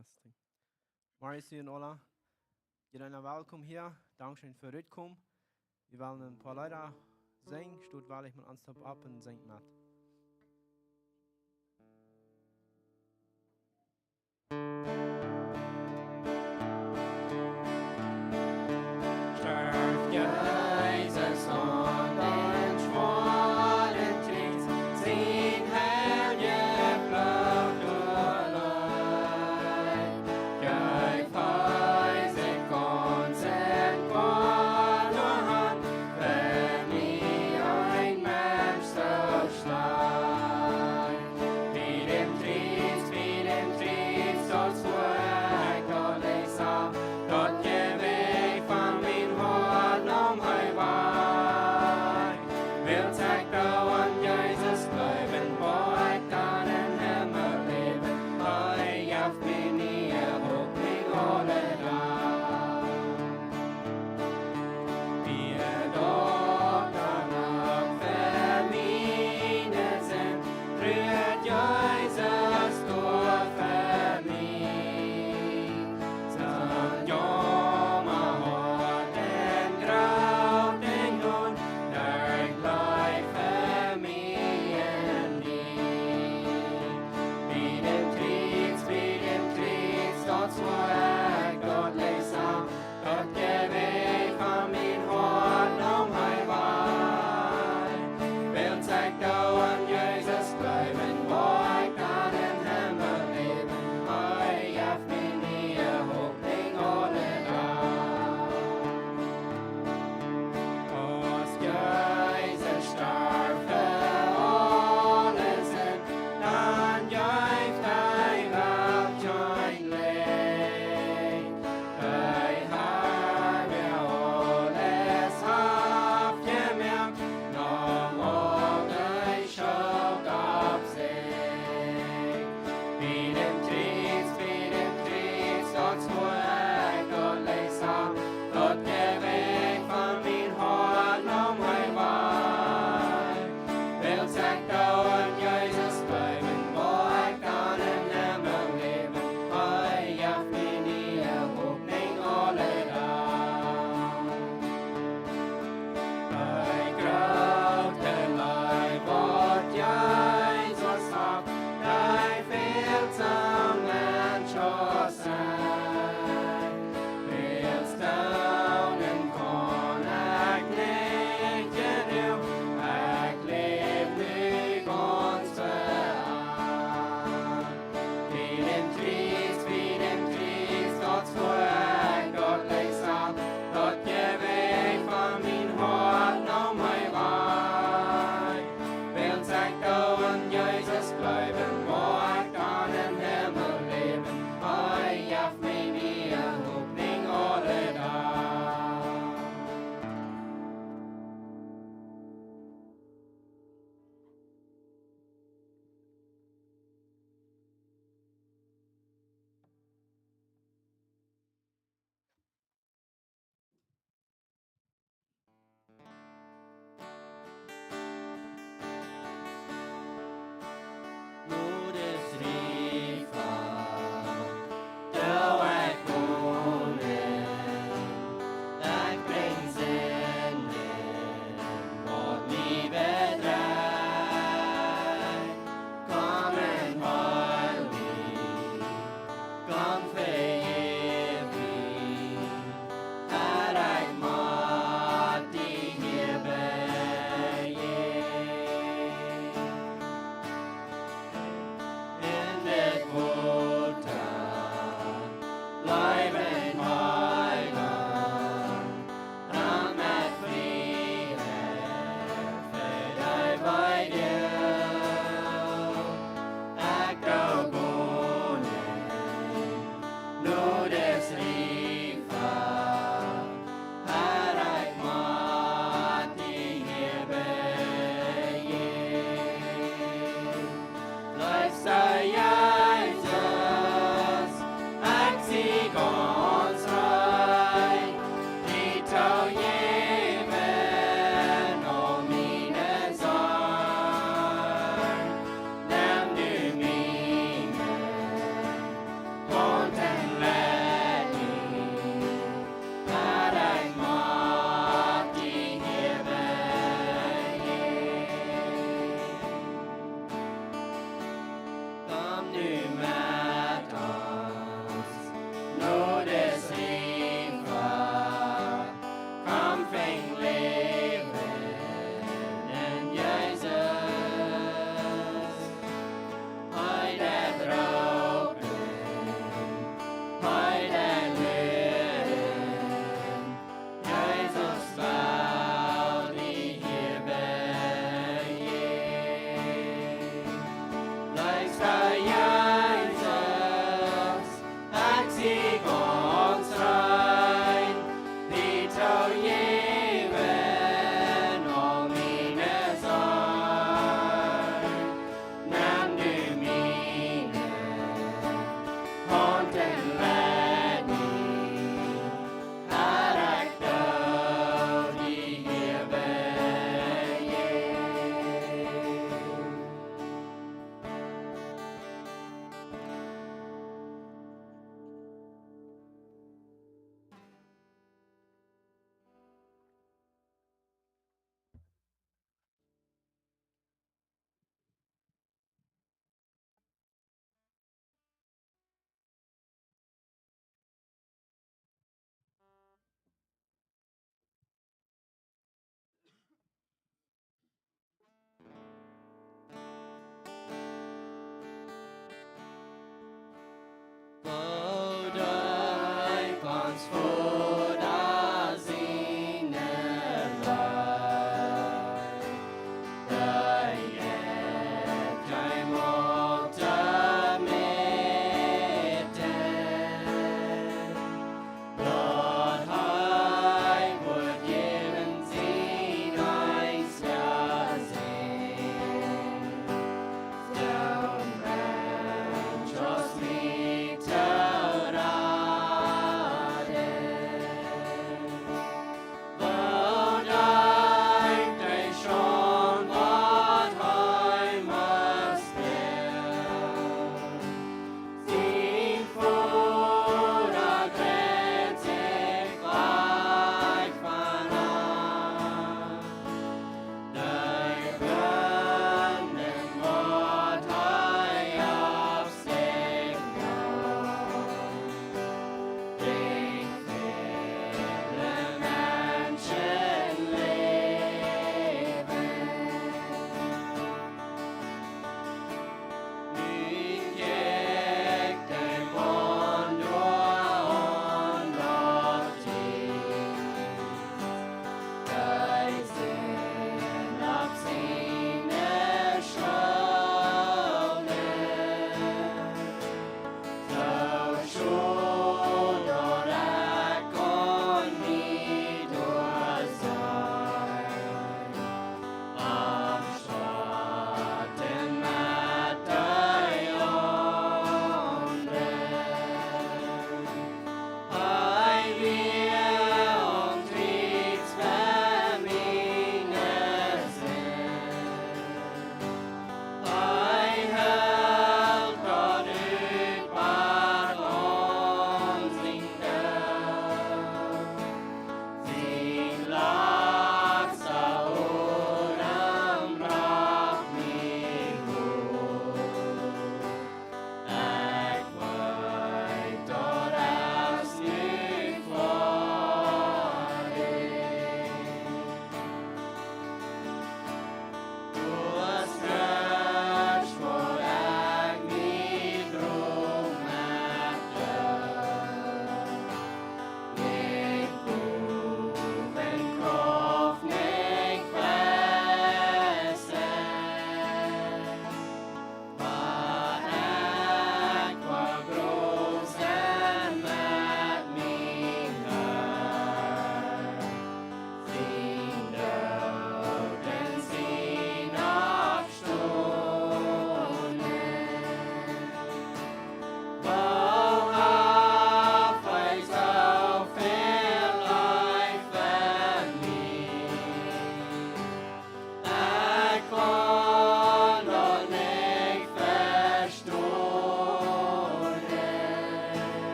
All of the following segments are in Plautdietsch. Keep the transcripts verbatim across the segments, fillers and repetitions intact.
Testing. Morjes, jie aula. Jie sent welkom hia. Dankscheen fa rutkomen. Wie wellen een poa Leeda sinjen. Stot, well ekj met ons toop opp un sinj met. Storf Jesus aun dän schwoaren Kjriez, sien Heil jeft Bloot doa Leew. Jeef hee sikj gaunz en Gott doa han, fa mie een Mensch to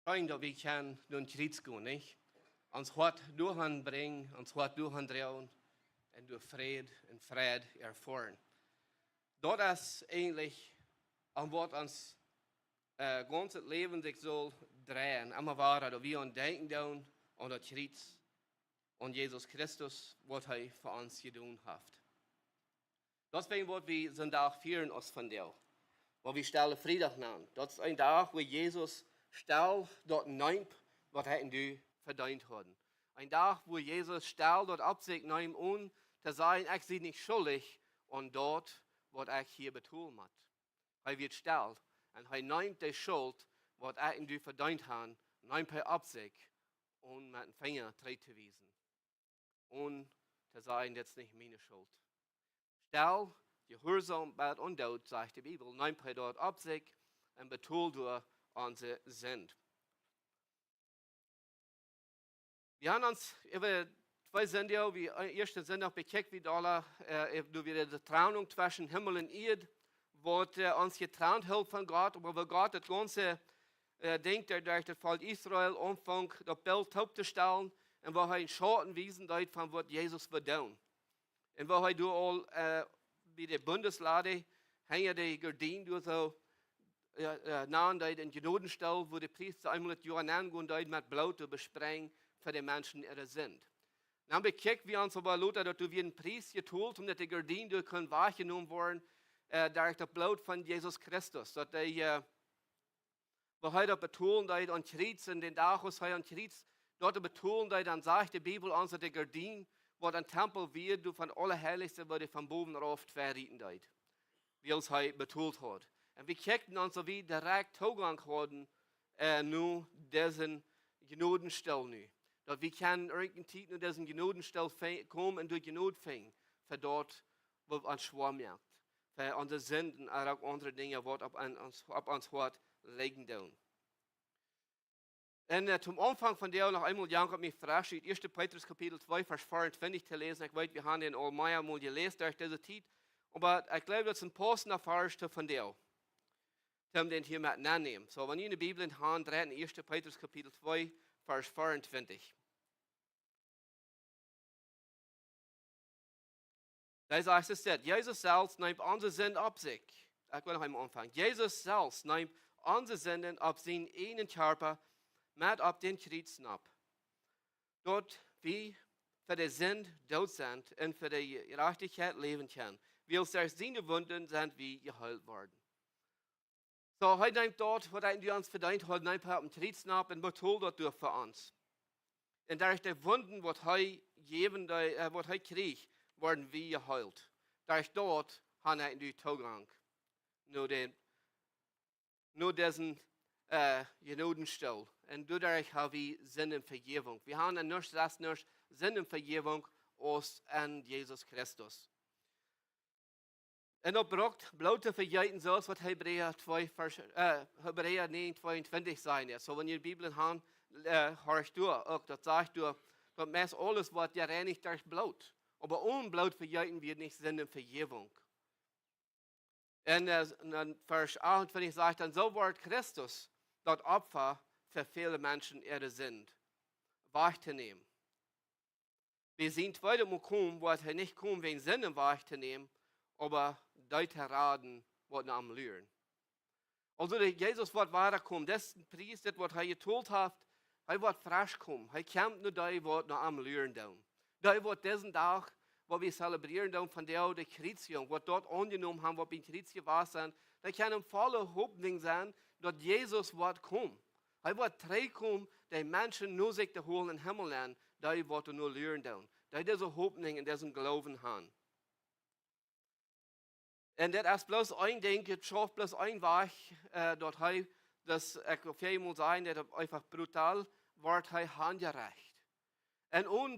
Scheen daut wie kjennen derch daut Kjriez gonen, nich? Ons Hoat doahan brinjen, ons Hoat doahan droagen un doa Fräd un Fräd erfoaren. Daut es eejentlich aun waut ons, äh, gaunzet Läwen sikj saul dreien. Emma wada daut wie aun denkjen doonen, aun daut Kjriez, aun Jesus Christus, waut hee fa ons jedonen haft. Daut es waut wie soon Dach fieren aus vondoag, waut wie Stelle Friedach nanen. Daut es een Dach, wua Jesus stell daut neem, waut hee un du vedeent hauden. Een Dach, wua Jesus stell daut opp sikj neem, om to sajen: "Ekj sie nich schuldich aun daut, waut ekj hia betolen mott." Hee wort stell un hee neem de Schult, waut ekj un du vedeent haben, neem hee opp sikj, om met een Finja trigj to wiesen. Om to sajen: "Dit es nich miene Schult." Stell, jehuarsom bat aun Doot, sajcht de Bibel, neem hee daut opp sikj un betold doa onse Sind. Wie haben ons äwa twee Sindach, wie, äh, ieeschte Sindach bekjikjt, wie doa, äh, doa wia de Trennung tweschen Himmel un Ieed, waut, äh, ons jetrennt hilt von Gott, oba wua Gott daut gaunze, äh, Dinkj, daut derch daut Volkj Israel aunfunk, daut Bilt opptostalen un wua hee een Schauten wiesen deed von waut Jesus wudd doonen. Un wua hee doa aul, äh, bie de Bundeslade, hinja de Gardien doa soo, äh, äh, nanen deed een Jnodenstool, wua de Priesta eemol daut Joa nengonen deed met Bloot to besprenjen fa de Menschen äare Sind. Dan bekjikjt wie ons oba lota, daut doa wia een Pries jetolt, om daut de Gardien doa kunn wajchjenomen woaren, äh, derch daut Bloot von Jesus Christus. Daut dee, äh, wua hee daut betolen deed aum Kjriez, un dän Dach aus hee aum Kjriez daut betolen deed, dan sajcht de Bibel ons, daut de Gardien, waut em Tempel wia, doa von daut Aulaheilichste, wort von bowen rauf twei rieten deed. Wiels hee betolt haud. Un wie kjikjten ons, daut wie direkt Toogank hauden, äh, no disen Jnodenstool nu. Daut wie kjennen irjent eene Tiet no disen Jnodenstool fe-, komen un doa Jnod finjen, fa daut, waut ons schwoa moakt, fa onse Sinden, un uk aundre Dinja, waut opp an-, ons, opp ons Hoat lijen doonen. Un, äh, toom Aunfank vondoag noch eemol jankat mie fresch ut ieeschte Petrus Kapitel twee, Varsch veeauntwintich to läsen. Ekj weet, wie haben dän aul meamol jeläst derch dise Tiet, oba ekj jleew, daut es een pausenda Varsch to vondoag, om dän hia met to nämen. Soo, wan jie de Bibel en de Haunt haben, ieeschte Petrus Kapitel twee, Varsch veeauntwintich. Doa sajcht et dit: "Jesus selfst neem onse Sind opp sikj." Ekj well noch eemol aunfangen. "Jesus selfst neem onse Sinden opp sienen eejnen Kjarpa met opp daut Kjriez nopp, daut wie fa de Sind doot sent un fa de Jerajchtichkjeit läwen kjennen. Wiels derch siene Wunden sent wie jeheelt worden." Soo, hee nemt daut, waut hee aun ons vedeent haud, nemt hee opp daut Kjriez nopp un betold daut doa fa ons. Un derch de Wunden, waut hee jäwen, dee, äh, waut hee kjrieech, worden wie jeheelt. Derch daut haben wie nu Toogank no dän, no disen, äh, Jnodenstool. Un doaderch haben wie Sindenvejäwunk. Wie haben en nuscht, sest nuscht Sindenvejäwunk aus en Jesus Christus. Un daut brukt Bloot to vejeeten, soo aus waut Hebräa twee, Varsch, äh, Hebräa näajen, tweeuntwintich sajcht. Soo, wan jie de Bibel haben, äh, horcht doa uk, daut sajcht doa, daut meist aules woat jereinicht derch Bloot. Oba one Bloot vejeeten wia nich Sindenvejäwunk. Un, äh, un dan Varsch achtuntwintich sajcht dan: "Soo wort Christus daut Opfa fa väle Menschen äare Sind wajchtonämen." Bie sien tweedet Mol komen woat hee nich komen, wäajen Sinden wajchtonämen, oba dee to raden, waut no am luren. Aulsoo, de Jesus woat wada komen. Daut es een Pries, daut waut hee jetolt haft. Hee woat fresch komen. Hee kjemt no dee, waut no am luren doonen. Dee, waut disen Dach, waut wie zelebrieren doonen vondoag, de Kjriezjunk, waut daut aunjenomen haben, waut biem Kjriez jewast sent, dee kjennen voll Hopninj sennen, daut Jesus woat komen. Hee woat trigjkomen, de Menschen no sikj to holen em Himmel aun, dee waut doa no luren doonen. Dee dise Hopninj un disen Gloowen haben. Un dit es bloos een Dinkj, et schauft bloos een Wajch, äh, daut hee, daut ekj well väl mol sajen, daut eenfach brutal woat hee hanjerecht. Un on-,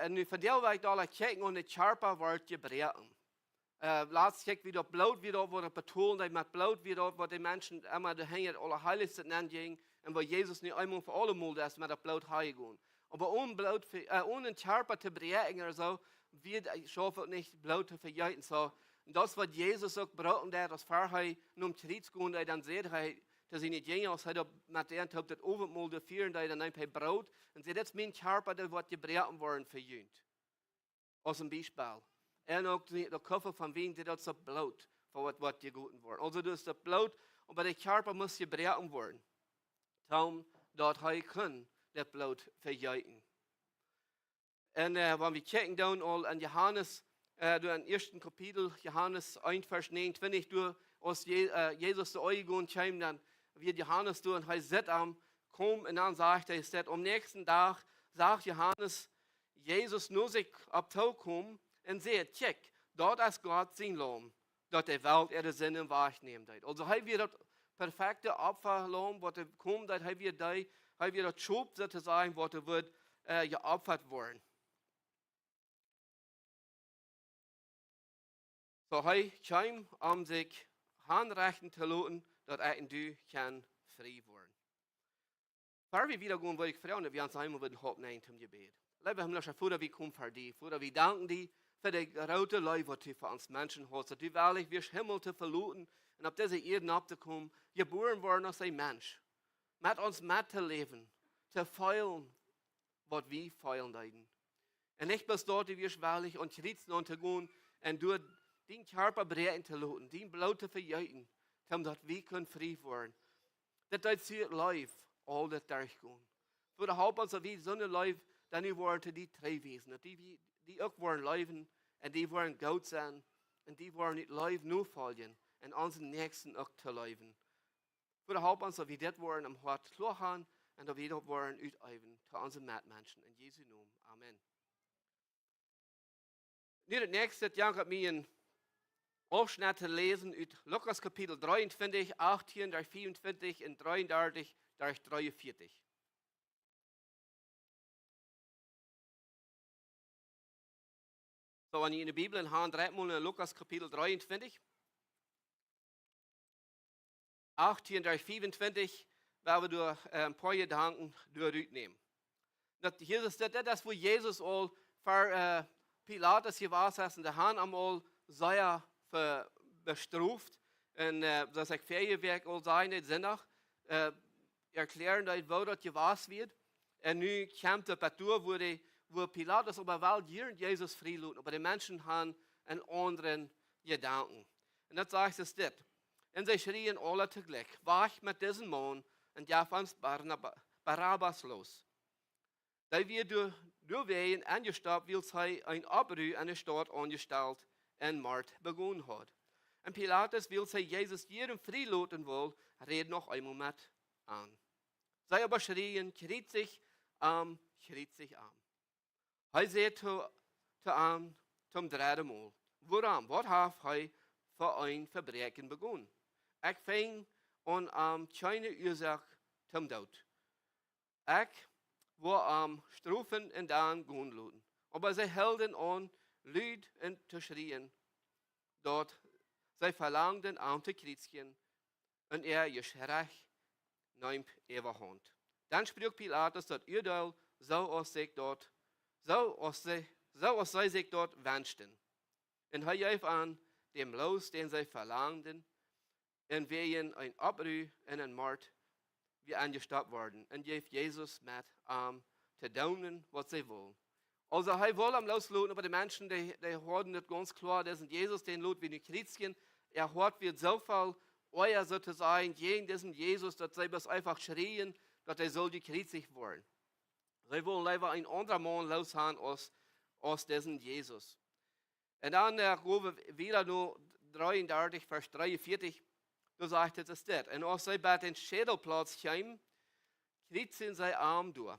un nu vondoag well ekj doa kjikjen, un de Kjarpa woat jebroaken. Äh, latst kjikjt wie daut Bloot, wie daut woat betolt, dee met Bloot, wie daut, waut de Menschen emma doa hinja daut Aulaheilichste nenjinjen, un wua Jesus nu eemol fa aulemol es met daut Bloot hanjegonen. Oba one Bloot, äh, one Kjarpa to broaken ooda soo, wia, äh, schauft uk nich Bloot to vejeeten. Soo, un daut es waut Jesus uk brukt, daut aus ea hee nom Kjriez jinkj, dan säd hee, to siene Jinja, aus hee doa met an toop daut Owentmol doa fieren deed, dan neem hee Broot un säd: "Dit es mien Kjarpa, dee woat jebroaken woaren fa junt." Aus een Biespel. Un uk de, de Kuffel von Wien, dee, daut es daut Bloot, fa waut, waut jegoten woat. Aulsoo, daut es daut Bloot, oba de Kjarpa must jebroaken woaren, om daut hee kunn daut Bloot vejeeten. Un, äh, wan wie kjikjen dan aul aun Johanes, äh, doa em ieeschten Kapitel, Johanes eent, Varsch näajenuntwintich, doa, aus Je-, äh, Jesus doa aunjegonen kjeem, dan wia Johanes doa un hee sitt am komen un dan sajcht hee, sajcht, aum näakjsten Dach sach Johanes Jesus no sikj opp too komen un säd: "Kjikj, daut es Gott sien Laum, daut de Welt äare Sinden wajchnämen deed." Aulsoo, hee wia daut perfekte Opfalaum, waut doa komen deed, hee wia dee, hee wia daut Schop, soo to sajen, waut doa wudd, äh, jeopfat woaren. Soo, hee kjeem, om sikj hanrechten to loten, daut ekj un du kjennen frie woaren. Ver wie wieda gonen, well ekj froagen, daut wie ons eemol wudden oppnämen toom Jebäd. Leewa himmlischa Voda, wie komen ver die. Voda, wie danken die fa de groote Leew, waut du fa ons Menschen hast, daut du wellich wieescht Himmel to veloten un opp dise Ieed nopp to komen, jebuaren worden aus een Mensch, met ons mettoläwen, to feelen, waut wie feelen deeden. Un ekj best doa, du wieescht wellich aum Kjriez nopp to gonen un doa dien Kjarpa broaken to loten, dien Bloot to vejeeten, om daut wie kunnen frie woaren. Daut deed die Leew aul daut derchgonen. Voda, halp ons, daut wie soone Leew dan nu woaren to die trigjwiesen, daut die, wie, die uk woaren leewen un die woaren goot sennen un die woaren ut Leew nofoljen un onsen Näakjsten uk to leewen. Voda, halp ons, daut wie dit woaren em Hoat kloa haben un daut wie daut woaren uteewen to onse Metmenschen. En Jesu Nomen. Amen. Nu daut näakjste, daut jankat mie een Aufschnitt to läsen ut Lukas Kapitel dreeuntwintich, achtieen derch vieeuntwintich un dreeundartich derch dreeunvieetich. Soo, wan jie june Bibel en Haunt, dreit mol no Lukas Kapitel dreeuntwintich, achtieen derch vieeuntwintich, woa wie doa, äh, een poa Jedanken doa rutnämen. Daut hia es daut, daut es, wua Jesus aul ver, äh, Pilatus jewast es un dee haben am aul sea ve-, bestroft. Un, äh, soo aus ekj verje Wäakj aul säd, dän Sindach, äh, erkjläaren deed, woo daut jewast wia. Un nu kjemt daut bat doa, wua dee, wua Pilatus oba well jieren Jesus frie loten, oba de Menschen haben eenen aundren Jedanken. Un daut sajcht es dit: "Un see schrieen aule toojlikj: 'Wajch met disen Maun un jeff ons Barnaba-, Barabbas loos.' Dee wia doa-, doawäajen enjestoppt, wiels hee een Oppru enne Staut aunjestalt un Mort begonen haud." Un Pilatus, wiels hee Jesus jieren frie loten wull, räd noch eemol met an. See oba schrieen: "Kjriezicht am, kjriezicht am." Hee säd to, to an toom dredden Mol: "Wuarom, waut haft hee fa een Vebräakjen begonen? Ekj finj aun am kjeene Uasoak toom Doot. Ekj woa am strofen un dan gonen loten." Oba see hilden aun lud to schrieen, daut see velangden am to kjriezijen, un äa Jeschrach neem äwahaunt. Dan spruak Pilatus daut Uadeel, soo aus sikj daut, soo aus see, soo aus see sikj daut wenschten. Un hee jeef an däm loos, dän see velangden, un wäajen een Oppru un een Mort wia enjestoppt worden, un jeef Jesus met am to doonen, waut see wullen. Aulsoo, hee wull am loosloten, oba de Menschen, dee, dee hauden daut gaunz kloa, disen Jesus, dän lot wie nu kjriezijen. Äa Hoat wia soo väl oaja, soo to sajen, jäajen disen Jesus, daut see bloos eefach schrieen, daut hee sull jekjriezicht woaren. See wullen leewa een aundren Maun loos haben aus, aus disen Jesus. Un dan, äh, go wie wieda no dreeundartich, Varsch dreeunvieetich. Doa sajcht et, es dit: "Un aus see bie dän Schädelplauz kjeemen, kjriezijen see am doa.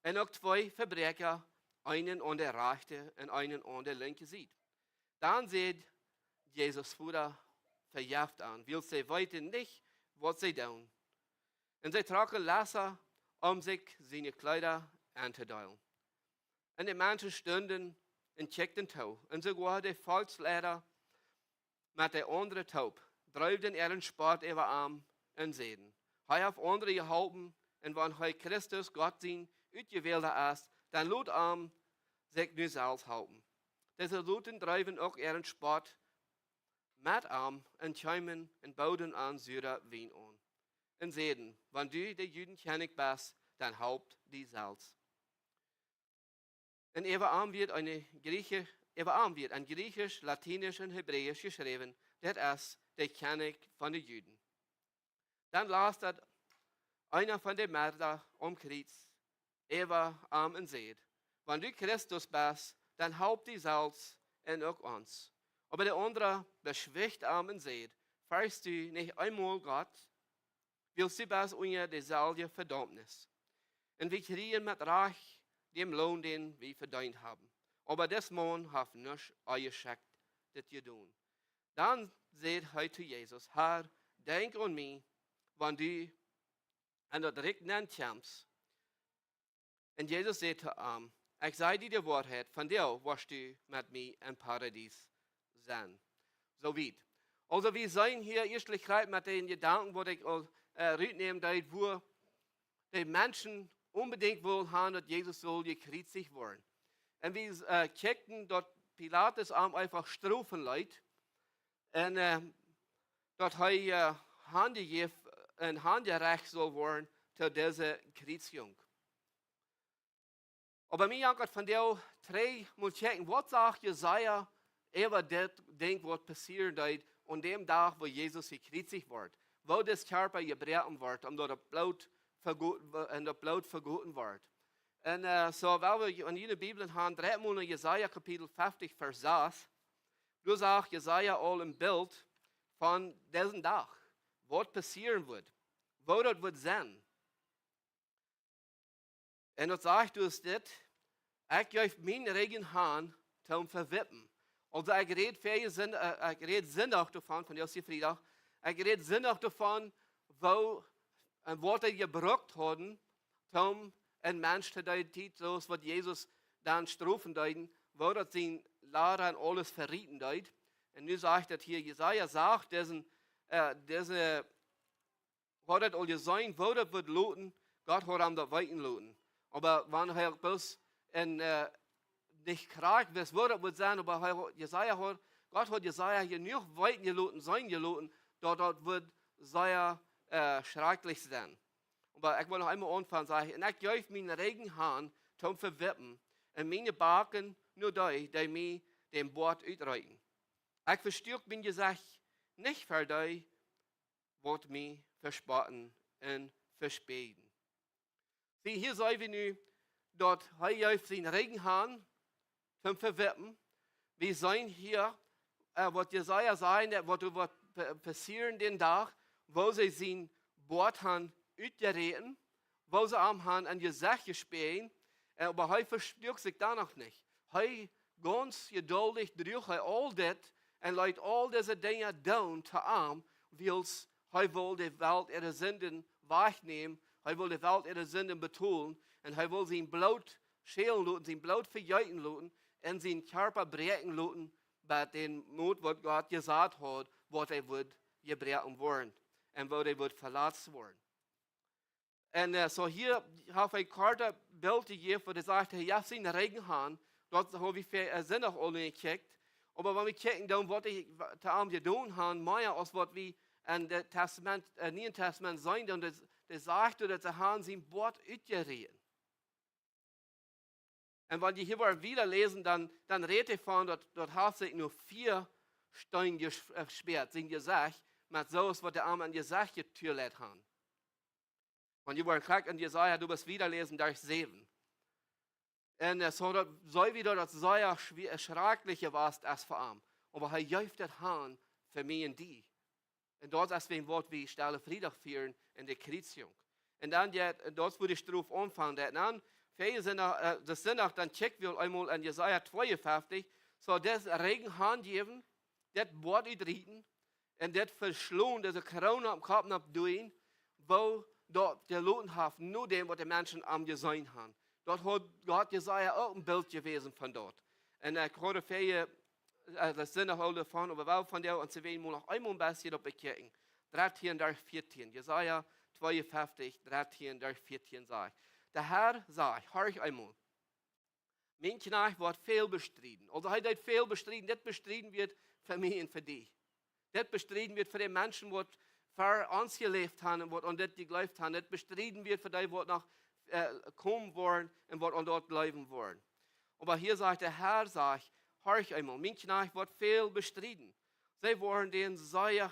Un uk twee Vebräakja, eenen aun de rajchte un eenen aun de linkje Sied." Dan säd Jesus: "Voda, vejeft an, wiels see weeten nich, waut see doonen." Un see trocken Lessa, om sikj siene Kjleeda entodeelen. Un de Menschen stunden un kjikjten too. Un soogoa de Volkjsleida met de aundre toop dreewen äaren Spott äwa am un säden: "Hee haft aundre jeholpen, un wan hee Christus, Gott sien Utjewälda es, dan lot am sikj nu selfst holpen." Dise Soldoten dreewen uk äaren Spott met am un kjeemen un booden an sura Wien aun. un säden: Wan du de Juden Kjennich best, dan halp die selfst. Un äwa am wia eene Griechische, äwa am wia een griechisch, latinisch un hebräisch jeschräwen: Dit es de Kjennich von de Juden. Dan läs daut eena von de Moarenasch aum Kjriez äwa am un säd: Wan du Christus best, dan halp die selfst un uk ons. Oba de aundra beschwicht am un säd: Ferchst du nich eemol Gott, wiels du best unja deeselwje Vedaumnis? Un wie kjrieen met Rajcht dän Loon, dän wie vedeent haben. Oba dis Maun haft nuscht onjeschekjtet jedonen. Dan säd hee to Jesus: Herr, denkj aun mie, wan du en daut Rikj nenkjemst. Un Jesus säd to am: Ekj saj die de Woarheit, vondoag woascht du met mie em Paradies sennen. Soo wiet. Aulsoo, wie sent hia ieeschtlich jlikj met dän Jedanken, waut ekj aul äh, rutnämen deed, woo de Menschen onbedinjt wullen haben, daut Jesus sull jekjriezicht woaren. Un wie äh, kjikjten, daut Pilatus am eefach strofen leet un äh, daut hee äh, hanjejäft un hanjerecht sull woaren to dise Kjriezigung. Oba mie jankat vondoag trigj mol kjikjen, waut sajcht Jesaja äwa dit Dinkj, waut passieren deed aun däm Dach, wua Jesus jekjriezicht wort, wua dis Kjarpa jebroaken wort, un daut daut Bloot vegoten, un daut Bloot vegoten wort. Un äh, soo, wan wie en june Bibeln gonen, dreemol no Jesaja Kapitel fefftich, Varsch sas, doa sajcht Jesaja aul een Bilt von disen Dach, waut passieren woat, woo daut woat sennen. Un daut sajcht dus dit: Ekj jeef mienen Rigjen han toom vewippen. Aulsoo, ekj räd väaje Sind-, äh, ekj räd Sindach doavon, vondoag es Friedach, ekj räd Sindach doavon, woo un waut see jebrukt hauden, toom een Mensch to dee Tiet, soo aus waut Jesus dan strofen deed, woo daut sien Lada un aules verieten deed. Un nu sajcht daut hia, Jesaja sach disen, äh, dise, haud daut aul jeseenen, woo daut wudd loten, Gott haud am daut weeten loten. Oba wan hee uk bloos en äh, nich krakjt wist, woo daut wudd sennen, oba hee haud, Jesaja haud, Gott haud Jesaja jenuach weeten jeloten, seenen jeloten, daut daut wudd sea äh, schrakjlich sennen. Oba ekj well noch eemol aunfangen, sajcht hee: Un ekj jeef mienen Rigjen han toom vewippen, un miene Backen no dee, dee mie dän Boat utreeten. Ekj vestuak mien Jesecht nich ver dee, waut mie vespotten un vespäden. See, hia seenen wie nu, daut hee jeef sienen Rigjen han toom vewippen. Wie seenen hia äh, waut Jesaja säd, daut waut, waut pa-, passieren dän Dach, woo see sien Boat han utjeräten, woo see am han aun Jesecht jespäden, äh, oba hee vestuak sikj doano nich. Hee, gaunz jeduldich druach hee aul dit un leet aul dise Dinja doonen to am, wiels hee wull de Welt äare Sinden wajchnämen, hee wull de Welt äare Sinden betolen, un hee wull sien Bloot schälen loten, sien Bloot vejeeten loten un sien Kjarpa broaken loten, bie dän Mot, waut Gott jesajcht haud, waut hee wudd jebroaken woaren un waut hee wudd veletzt woaren. Un äh, soo hia haft hee een kortet Bilt jejäft, wua hee sajcht, hee jeef sienen Rigjen han, daut ha wie ver-, äh, Sindach aul jekjikjt. Oba wan wie kjikjen dan, waut hee wa-, to am jedonen haft, mea aus waut wie en daut Testament, äh, Niee Testament seenen, dan daut, daut sajcht, daut see han sien Boat utjeräten. Un wan jie hia wada läsen, dan, dan rät hee von, daut, daut haft sikj no vea Steen jes-, äh, jespäat, sien Jesecht, met soo aus waut dee am aun Jesecht jetualet han. Wan jie wellen krakjt en Jesaja, du woascht wada läsen, Varsch säwen. Un äh, soo daut, soo wie daut, daut sea schwie-, äh, schrakjlich jewast es fa am. Oba hee jeef daut han fa mie un die. Un daut es wäajen waut wie Stelle Friedach fieren en de Kjriezigung. Un dan jeit, un daut es wua de Strof aunfangt. Un dan, väaje Sindach, äh, de Sindach, dan kjikj wie eemol en Jesaja tweeunfeftich, soo daut Rigjen hanjäwen, daut Boat utrieten, un daut veschlonen, dise Kroon oppem Kopp nopp doonen, woo daut jeloten haft, no däm waut de Menschen am jeseenen han. Daut haud Gott Jesaja uk een Bilt jewäsen von daut. Un ekj hia väaje, äh, daut sent noch aul doavon, oba wie wellen vondoag ons wäajen mol noch eemol een bät doaropp kjikjen. Dartieen derch vieetieen, Jesaja tweeunfeftich, dartieen derch vieetieen sajcht: De Herr sajcht, horch eemol, mien Kjnajcht woat väl bestrieden. Aulsoo hee deed väl bestrieden. Dit bestrieden woat fa mie un fa die. Dit bestrieden woat fa de Menschen, waut ver ons jeläft haben un waut aun dit jejleeft haben, dit bestrieden wia fa dee, waut noch, äh, komen woaren un waut aun daut jleewen woaren. Oba hia sajcht de Herr, sajcht: Horch eemol, mien Kjnajcht woat väl bestrieden. See woaren dän sea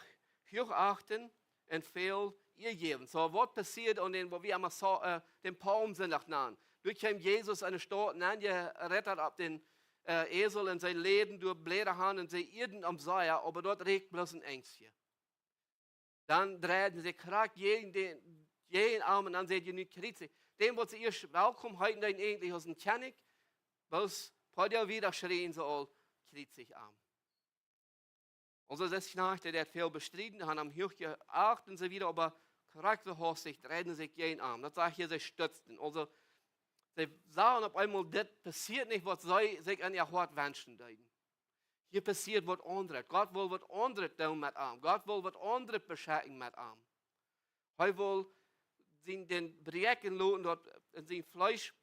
huach achten un väl Ea jäwen. Soo, waut passieet aun dän, waut wie emma so, äh, dän Palmsindach nanen? Doa kjeem Jesus enne Staut nenn, jerettert opp dän, äh, Esel un see läden doa Bläda aun un see ieeden am sea, oba daut rieekjt bloos een Enjstje. Dan dreiden see krakjt jäajen dän, jäajen am un dan säden see: Nu kjriezich dän, waut see ieescht welkom heeten deeden, eejentlich aus een Kjennich, bloos poa Doag wieda schrieejen see aul: Kjriezich am. Aulsoo, dee Kjnajcht, dee deed väl bestrieden, haben am huach jeacht un soo wieda, oba krakjt soo hastich dreiden see sikj jäajen am. Daut sajcht hia, see stutzten. Aulsoo, see sagen opp eemol, dit passieet nich, waut see sikj en äa Hoat wenschen deeden. Hia passieet waut aundret. Gott well waut aundret doonen met am. Gott well waut aundret beschekjen met am. Hee well sien, dän bräakjen loten, daut en sien Fleesch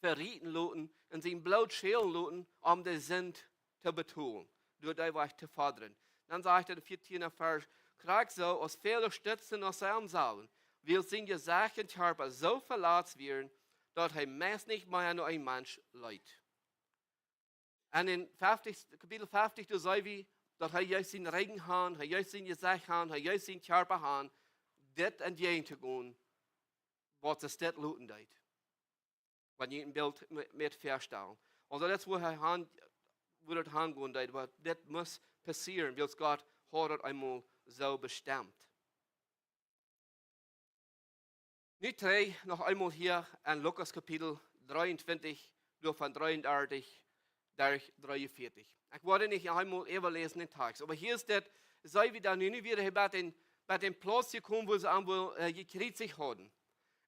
verieten loten un sien Bloot schälen loten, om de Sind to betolen, doa dee Wajch to fodren. Dan sajcht hee em vieetienden Varsch: Krakjt soo aus väle stutzten aus see am sagen, wiels sien Jesecht un Kjarpa soo velatzt wieren, daut hee meist nich mea no een Mensch leet. En en feftichsten, Kapitel feftich, doa see wie, daut hee jeef sienen Rigjen han, hee jeef sien Jesecht han, hee jeef sien Kjarpa han, dit entjäajen to gonen, waut see dit loten deed. Wan jie een Bilt me-, met väastalen. Aulsoo, daut es, woo hee han, woo daut hangonen deed, oba dit must passieren, wiels Gott haud daut eemol soo bestemt. Nu trigj noch eemol hia en Lukas Kapitel dreeuntwintich, doa von dreeundartich derch dreeunvieetich. Ekj woa nich eemol äwaläsen dän Takjst, oba hia es dit, see wie dan nu, nu wia hee bie dän, bie dän Plauz jekomen, wua see am well, äh, jekjriezicht hauden.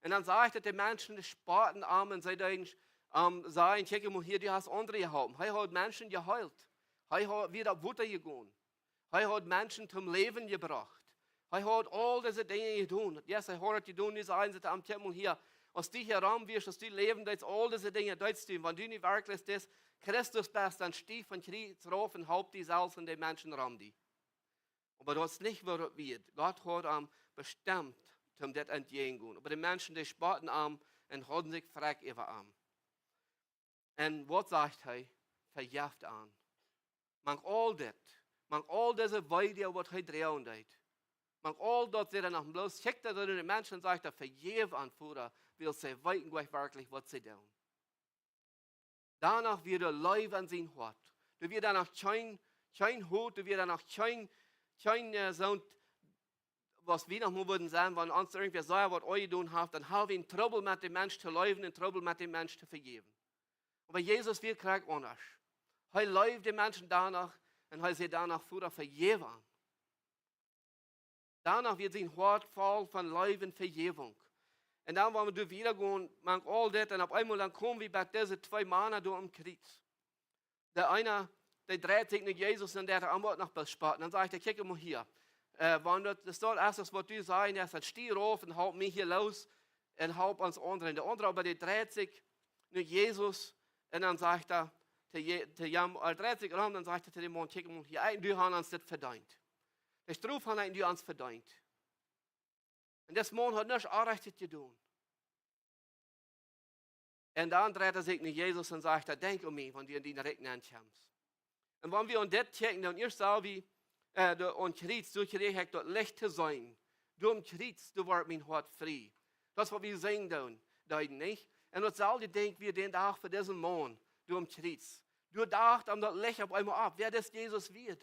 Un dan sajcht daut, de Menschen, dee spotten am un see deeden, ähm, sajen: Kjikj mol hia, du hast aundre jeholpen. Hee haud Menschen jeheelt. Hee haud, wia opp Wota jegonen. Hee haud Menschen toom Läwen jebrocht. Hee haud aul dise Dinja jedonen. Yes, hee haud daut jedonen, dise eent, säd am: Kjikj mol hia, aus du hia rom wieescht, aus du läwen deetst, aul dise Dinja deetst du. Wan du nu werkjlich dis Christus best, dan stieech vom Kjriez rauf un halp die selfst un de Menschen rom die. Oba daut es nich, woo daut wia. Gott haud am bestemt, om dit entjäajen to gonen. Oba de Menschen, dee spotten am un hauden sikj frakj äwa am. Un waut sajcht hee? Vejeft an. Mank aul dit, mank aul dise Wee, waut hee droagen deed, mank aul daut, säd hee noch bloos, kjikjt hee no de Menschen un sajcht: Vejäft an, Voda, wiels see weeten goanich werkjlich, waut see doonen. Doano wia de Leew en sien Hoat. Doa wia doano kjeen, kjeen Hoat, doa wia doano kjeen, kjeen, äh, soont, waut wie noch mol wudden sajen, wan ons irjentwäa sea waut aunjedonen haft, dan ha wie een Trubbel met dän Mensch to leewen, een Trubbel met dän Mensch to vejäwen. Oba Jesus wia krakjt aundasch. Hee leewd de Menschen doano un hee säd doano: Voda, vejäft an. Doano wia sien Hoat voll von Leew un Vejäwunk. Un dan, wan wie doa wieda gonen, mank aul dit, un opp eemol dan kome wie bie dise twee Mana doa aum Kjriez. De eena, dee dreit sikj no Jesus un dee haft am uk noch bespotten. Dan sajcht hee: Kjikj mol hia. Äh, wan daut, daut es, aus waut du sajen deist, dan stieech rauf un halp mie hia loos un halp ons aundre. Un de aundra, oba dee dreit sikj no Jesus un dan sajcht hee to Je-, to am, hee dreit sikj rom, dan sajcht hee to dän Maun: Kjikj mol hia, eejentlich du hast ons dit vedeent. De Strof hast eejentlich du ons vedeent. Un dis Maun haud nuscht Orrajchtet jedonen. Un dan dreit hee sikj no Jesus un sajcht: Denkj aun mie, wan du en dien Rikj nenkjemst. Un wan wie aun dit kjikjen, dan ieescht saj wie, äh, de, aum Kjriez, doa kjrieech ekj daut Licht to seenen. Doa aum Kjriez, doa wort mien Hoat frie. Daut es, waut wie sinjen doonen, deeden, nich? Un daut selwje denkj wie dän Dach fa disen Maun, doa aum Kjriez. Doa docht am daut Licht opp eemol opp, wäa dis Jesus wia.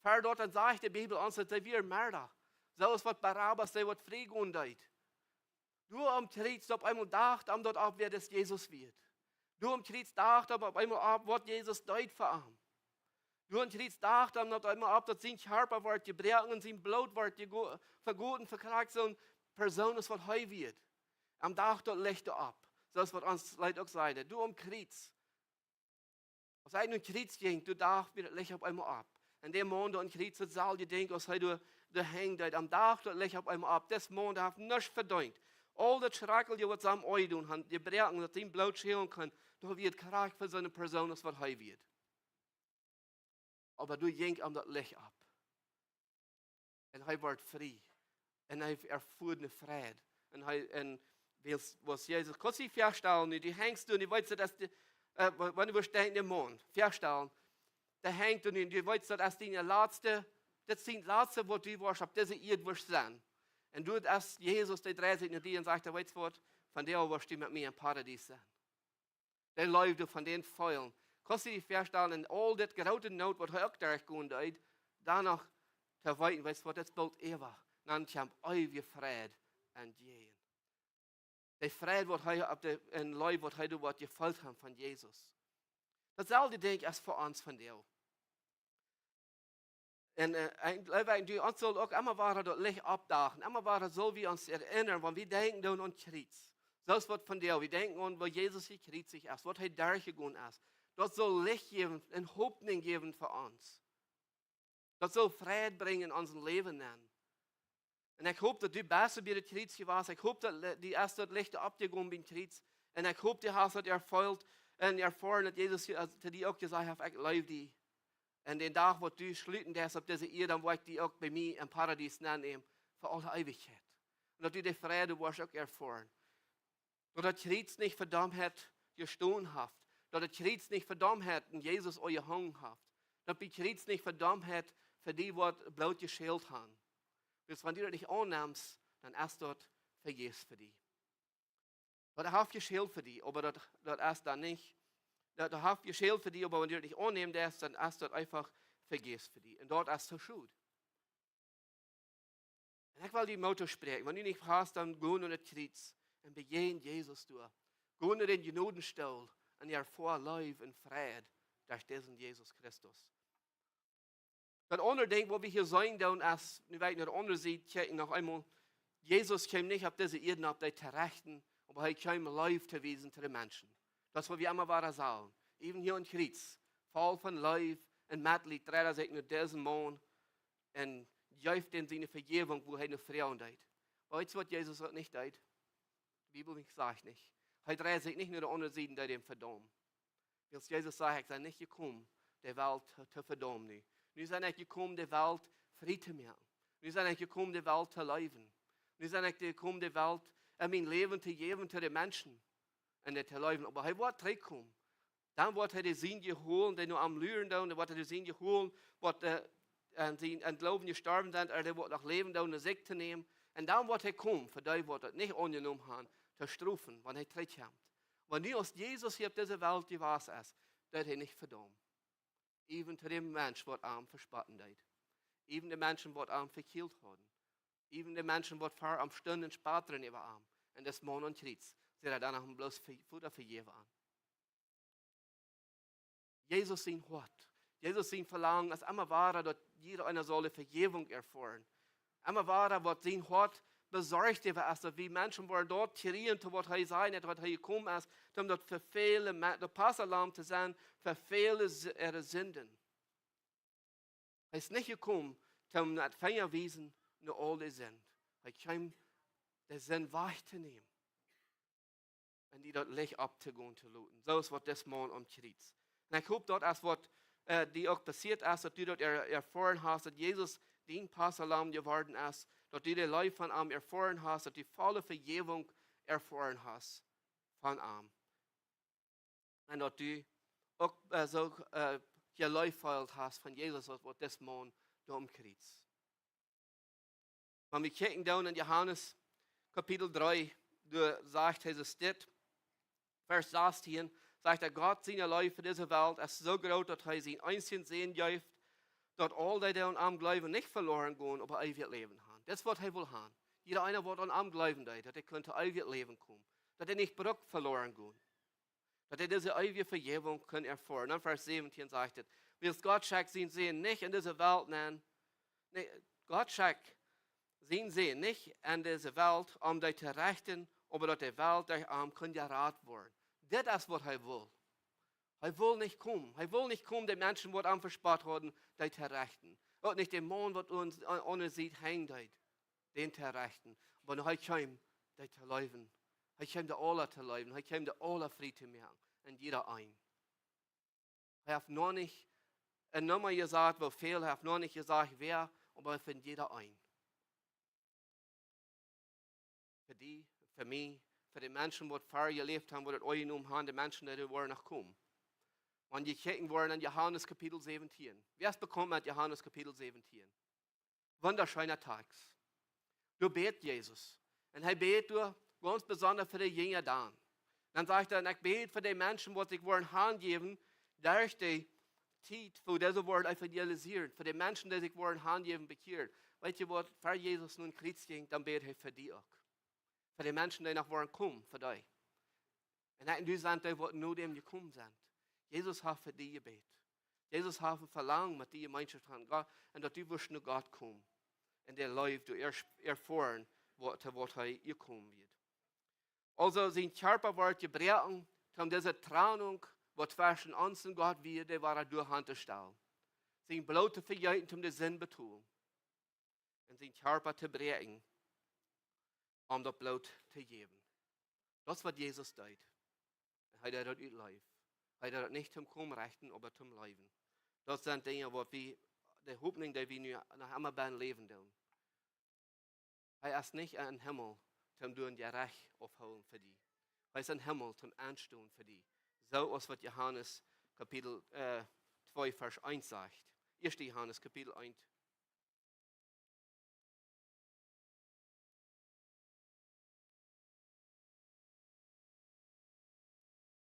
Ver daut dan sajcht de Bibel ons, daut hee wia een Merda. Soo aus waut Barabbas, dee waut frie gonen deed. Doa aum Kjriez opp eemol docht am daut opp, wäa dis Jesus wia. Doa aum Kjriez docht am opp eemol opp, waut Jesus deed fa am. Doa aum Kjriez docht am opp eemol opp, daut sien Kjarpa wort jebroaken un sien Bloot wort jego-, vegoten, fa krakjt soon Persoon aus waut hee wia. Am docht daut Licht opp. Soo aus waut ons Leet uk säd. Doa aum Kjriez. Aus hee no daut Kjriez jinkj, doa docht wia daut Licht opp eemol opp. Un de Maun doa aum Kjriez, daut selwje Dinkj, aus hee doa, doa henjd, daut, am docht daut Licht opp eemol opp. Dis Maun, dee haft nuscht vedeent. Aul daut Schrakjelje, waut see am aunjedonen haben, jebroaken, daut sien Bloot schälen kunn, daut wia krakjt fa soone Persoon aus waut hee wia. Oba doa jinkj am daut Licht opp. Un hee wort frie. Un hee erfua eene Freid. Un hee, un wiels, woo Jesus, kaust die väastalen, nu, du henjst, du, du weetst, daut es de, äh, wa-, wan du woascht denkjen, de Maun, väastalen, dee henjt, un du weetst, daut es dien latste, daut es dien latste, waut du woascht opp dise Ieed woascht sennen. Un du, aus Jesus, dee dreid sikj no die un sajcht, weetst du waut, vondoag woascht du met mie em Paradies sennen. Dee Leew von dän feelen. Kaust du die väastalen, en aul dit groote Noot, waut hee uk derchgonen deed, dan noch to weeten, weetst du waut, daut es bloos eewich. Dan kjemt eewje Freid entjäajen. De Freid, waut hee opp de, en Leew, waut hee doa waut jefeelt haft von Jesus. Dautselwje, denkj ekj, es fa ons vondoag. Un, äh, ekj jleew, wie ons sellen uk emma wada daut Licht oppdachen. Emma wada sell wie ons erinnren, wan wie denkjen doonen aun Kjriez. Soo aus waut vondoag, wie denkjen aun, woo Jesus jekjriezicht es, waut hee derchjegonen es. Daut saul Licht jäwen un Hopninj jäwen fa ons. Daut saul Freid brinjen en ons Läwen nenn. Un ekj hop, daut du best bie daut Kjriez jewast. Ekj hop, daut le-, die es daut Licht oppjegonen biem Kjriez. Un ekj hop, du hast daut erfelt un erfoaren, daut Jesus je-, äh, to die uk jesajcht haft, ekj leew die. Un dän Dach, waut du schluten deist opp dise Ieed, dan woa ekj die uk bie mie em Paradies nennämen, fa aule Eewichkjeit. Un daut du de Freid woascht uk erfoaren. Daut daut Kjriez nich fa dee, waut jestonen haft. Daut daut Kjriez nich fa dee, waut aun Jesus aunjehongen haft. Daut daut Kjriez nich fa dee, waut fa die woat Bloot jeschält haben. Wiels wan du daut nich aunnemst, dan es daut vejäfs fa die. Daut haft jeschält fa die, oba daut, daut es dan nich. Daut, daut haft jeschält fa die, oba wan du daut nich aunnemst, dan es daut eefach vejäfs fa die. Un daut es too schod. Un ekj well die Moot toospräakjen, wan du nich hast, dan go no daut Kjriez un bejäajen Jesus doa. Go no dän Jnodenstool un erfoa Leew un Freid derch disen Jesus Christus. Daut aundre Dinkj, waut wie hia seenen doonen, es, nu woa ekj no de aundre Sied kjikjen, noch eemol, Jesus kjeem nich opp dise Ieed, om dee to rechten, oba hee kjeem Leew to wiesen to de Menschen. Daut es, waut wie emma wada sajen. Äwen hia aum Kjriez, voll von Leew un Metleet, dreid hee sikj no disen Maun un jeef am siene Vejäwunk, wua hee no froagen deed. Oba weetst du, waut Jesus uk nich deed? De Bibel nich, sajcht nich. Hee dreid sikj nich no de aundre Sied un deed am vedaumen. Wiels Jesus säd: "Ekj sie nich jekomen, de Welt to, to vedaumen. Nu sie ekj jekomen, de Welt frie to moaken. Nu sie ekj jekomen, de Welt to leewen. Nu sie ekj jekomen, de Welt, äh, mien Läwen to jäwen to de Menschen un dee to leewen." Oba hee woat trigjkomen. Dan woat hee de Sind jeholen, dee no am luren doonen, dan woat hee de Sind jeholen, waut, äh, aun sien, aun Gloowen jestorwen sent, oba dee woat noch läwen doonen, no sikj to nämen. Un dan woat hee komen, fa dee, waut daut nich aunjenomen haben, to strofen, wan hee trigjkjemt. Wan nu aus Jesus hia opp dise Welt jewast es, deed hee nich vedaumen. Äwen to dän Mensch, waut am vespott deed. Äwen de Menschen, waut am vekjielt hauden. Äwen de Menschen, waut ver am stunden un spotten äwa am. Un dis Maun aum Kjriez, säd hee dan noch bloos ve-, Voda, vejeff an. Jesus sien Hoat. Jesus sien Velangen es emma wada, daut jieda eena saul de Vejäwunk erfoaren. Emma wada, waut sien Hoat besorcht äwa es, daut wie Menschen woaren daut kjrieen, to waut hee säd, waut hee jekomen es, om daut fa väle Me-, daut Passalamm to sennen, fa väle S-, äare Sinden. Hee es nich jekomen, om no Finja wiesen no aul de Sind. Hee kjeem, de Sind wajchtonämen. Un die daut Licht oppjegonen to loten. Soo aus waut dis Maun aum Kjriez. Un ekj hop, daut es waut, äh, die uk passieet es, daut du daut er-, erfoaren hast, daut Jesus dien Passalamm jeworden es, daut du de Leew von am erfoaren hast, daut du volle Vejäwunk erfoaren hast von am. Un daut du uk, äh, soo, äh, jeleeft hast von Jesus, aus waut dis Maun doa aum Kjriez. Wan wie kjikjen dan en Johanes Kapitel dree, doa sajcht Jesus dit, Varsch sastieen, sajcht hee: "Gott siene Leew fa dise Welt es soo groot, daut hee sienen eensjen Sän jeef, daut aul dee, dee aun am jleewen, nich veloaren gonen, oba eewjet Läwen haben." Daut es waut hee well haben. Jieda eena, waut aun am jleewen deed, daut hee kunn eewjet Läwen komen. Daut hee nich brukt veloaren gonen. Daut hee dise eewje Vejäwunk kunn erfoaren. Dan Varsch säwentieen sajcht et: "Wiels Gott schekjt sienen Sän nich en dise Welt nenn." Nä, Gott schekjt sienen Sän nich en dise Welt, om dee to rechten, oba daut de Welt derch am kunn jerat woaren. Dit es waut hee well. Hee well nich komen. Hee well nich komen, de Menschen, waut am vespott hauden, dee to rechten. Uk nich de Maun, waut aun, aun, aun de Sied henjen deed, dän to rechten. Oba hee kjeem, dee to leewen. Hee kjeem dee aula to leewen. Hee kjeem dee aula frie to moaken. Un jieda een. Hee haft noch nich, een Numma jesajcht, woo väl, hee haft noch nich jesajcht, wäa, oba fa jieda een. Fa die, fa mie, fa de Menschen, waut ver jeläft haben, waut daut aunjenomen haben, de Menschen, dee doa woaren noch komen. Wan jie kjikjen woaren aun Johanes Kapitel säwentieen. Wäa es bekaunt met Johanes Kapitel säwentieen? Wundascheena Tekst. Doa bät Jesus. Un hee bät doa gaunz besonda fa de Jinja dan. Dan sajcht hee: "Un ekj bäd fa de Menschen, waut sikj woaren hanjäwen, derch de Tiet, wua dise woaren evangelisieren, fa de Menschen, dee sikj woaren hanjäwen, bekjieren." Weet jie waut, ver Jesus no daut Kjriez jinkj, dan bäd hee fa die uk. Fa de Menschen, dee noch woaren komen, fa die. Un ekj un du sent dee, waut no däm jekomen sent. Jesus haft fa die jebät. Jesus haft een Velangen met die Jemeenschoft aun Gott un daut du wurscht no Gott komen. Un de Leew doa ea-, erfoaren, waut, waut hee jekomen wia. Aulsoo, sien Kjarpa wort jebroaken, om dise Trennunk, waut tweschen ons un Gott wia, dee wort doa han to stalen. Sien Bloot to vejeeten, om de Sind betolen. Un sien Kjarpa to broaken, om daut Bloot to jäwen. Daut es waut Jesus deed. Hee deed daut ut Leew. Hee deed daut nich om komen rechten, oba om läwen. Daut sent Dinja, waut wie, de Hopninj, dee wie nu noch emma bie läwen doonen. Hee es nich em Himmel, om doa een Jerecht opptohoolen fa die. Hee es em Himmel, om enstonen fa die. Soo aus waut Johanes Kapitel, äh, twee, Varsch eent sajcht. Ieeschte Johanes Kapitel eent.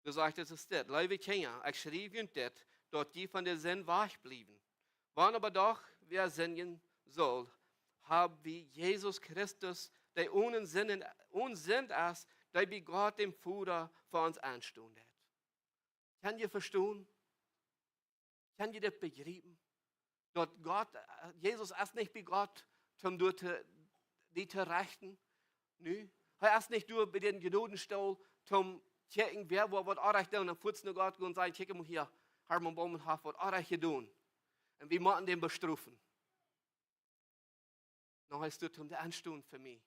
Doa sajcht et, es dit: "Leewe Kjinja, ekj schriew junt dit, daut jie von de Sind wajchbliewen. Wan oba doch wäa sindjen sull, hab wie Jesus Christus, dee onen Sind, onen Sind es, dee bie Gott däm Voda fa ons enstonen deit." Kjenn jie vestonen? Kjenn jie dit bejriepen? Daut Gott, äh, Jesus es nich bie Gott, om doa to, die to rechten. Nu, hee es nich doa bie dän Jnodenstool, om to kjikjen, wäa waut, waut orrajcht deed, un dan fuaz no Gott gonen un sajen: "Kjikj mol hia, Hermann Baumann haft waut orrajcht jedonen. Un wie motten dän bestrofen." Nä, hee es doa, om to enstonen fa mie.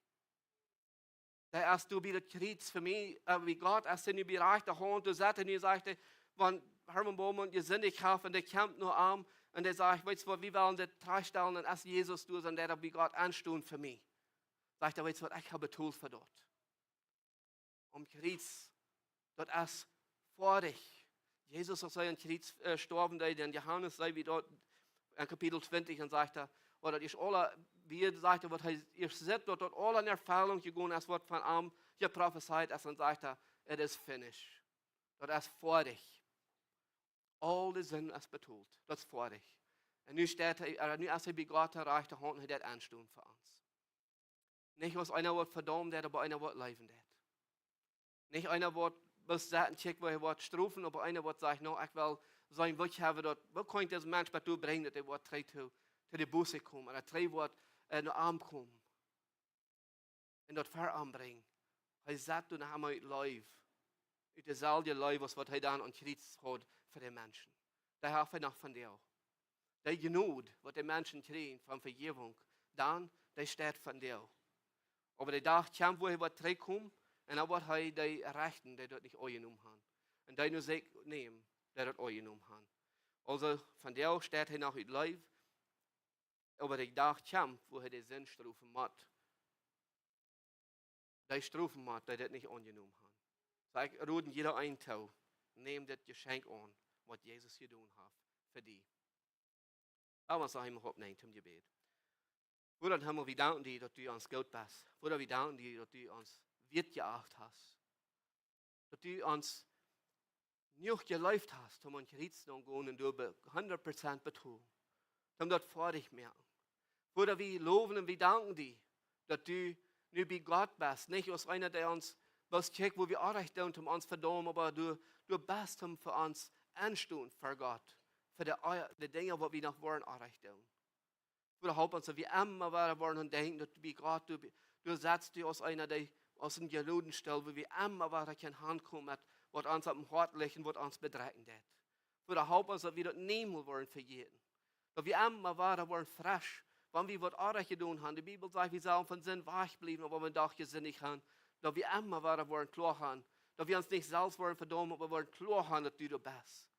Hee es doa bie daut Kjriez fa mie, äh, bie Gott, aus hee nu bie rajchte Haunt doa sett, un nu sajcht hee, wan Hermann Baumann jesindicht haft, un dee kjemt no am, un dee sajcht: "Weetst waut, wie wellen dit trajchtstalen", un es Jesus doa, un dee bie Gott enstonen fa mie. Sajcht hee: "Weetst waut, ekj hab betolt fa daut." Aum Kjriez, daut es foadich. Jesus, aus hee aum Kjriez, äh, stoawen deed, en Johanes sajcht, wie daut en Kapitel twintich, dan sajcht hee, ooda daut es aula, wie sajcht hee, waut hee ieescht sajcht, daut daut aula en Erfellunk jegonen es, waut von am jeprofezeit es, dan sajcht hee: "It is finished." Daut es foadich. Aul de Sind es betolt. Daut es foadich. Un nu steit hee, äh, nu es hee bie Gott de rajchte Haunt, un hee deit enstonen fa ons. Nich aus eena, waut vedaumen deit, oba eena, waut leewen deit. Nich eena, waut bloos sett un kjikjt, woo hee woat strofen, oba eena, waut sajcht: "Nä, ekj well seenen, waut ekj hab, daut, woo kaun ekj disen Mensch bat doa brinjen, daut hee woat trigj to, to de Buße komen, ooda trigj woat, äh, no am komen." Un daut ver am brinjen. Hee sett doa noch emol ut Leew. Ut deeselwje Leew, aus waut hee dan aum Kjriez haud fa de Menschen. Dee haft hee noch vondoag. Dee Jnod, waut de Menschen kjrieen von Vejäwunk, dan, dee steit vondoag. Oba de Dach kjemt, wua hee woat trigjkomen, un dan woat hee dee rechten, dee daut nich aunjenomen haben. Un dee no sikj nämen, dee daut aunjenomen haben. Aulsoo, vondoag steit hee noch ut Leew, oba de Dach kjemt, wua hee de Sind strofen mott. Dee strofen mott, dee daut nich aunjenomen haben. Soo, ekj rod jieda eenen too, nemm dit Jeschenkj aun, waut Jesus jedonen haft fa die. Lot ons noch eemol oppstonen toom Jebäd. Voda em Himmel, wie danken die, daut du ons goot best. Voda, wie danken die, daut du ons wieet jeacht hast. Daut du ons jenuach jeleeft hast, om aum Kjriez to gonen un doa be-, hundat Prozent betolen. Om daut foadich moaken. Voda, wie lowen un wie danken die, daut du nu bie Gott best. Nich aus eena, dee ons bloos kjikjt, woo wie orrajcht doonen, om ons vedaumen, oba du, du best, om fa ons enstonen, ver Gott. Fa de, de Dinja, waut wie noch woaren orrajcht doonen. Voda, help ons, daut wie emma wada woaren aun denkjen, daut bie Gott, du, du setst die aus eena, dee, aus een Jnodenstool, wua wie emma wada kjennen hankomen met waut ons oppem Hoat licht un waut ons bedrekjen deit. Voda, help ons, daut wie daut niemols woaren vejäten. Daut wie emma wada woaren fresch, wan wie waut orrajcht jedonen haben. De Bibel sajcht, wie sellen von Sind wajchbliewen, oba wan wie doch jesindicht haben, daut wie emma wada woaren kloa haben. Daut wie ons nich selfst woaren vedaumen, oba woaren kloa haben, daut du doa best.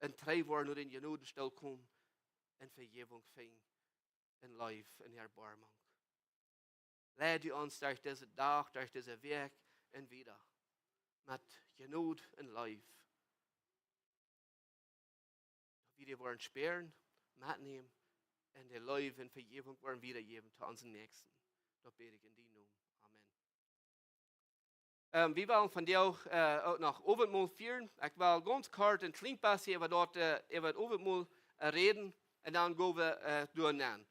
Un trigj woaren no dän Jnodenstool komen un Vejäwunk finjen. Un Leew un Erboarmunk. Leid du ons derch disen Dach, derch dise Wäakj un wieda. Met Jnod un Leew. Daut wie dee woaren spieren, metnämen un de Leew un Vejäwunk woaren wiedajäwen to onsen Näakjsten. Daut bäd ekj en dienen Nomen. Amen. Ähm, wie wellen vondoag, äh, uk noch Owentmol fieren. Ekj well gaunz kort een kjlien bät äwa daut, äh, äwa daut Owentmol, äh, räden un dan go wie, äh, doa nenn.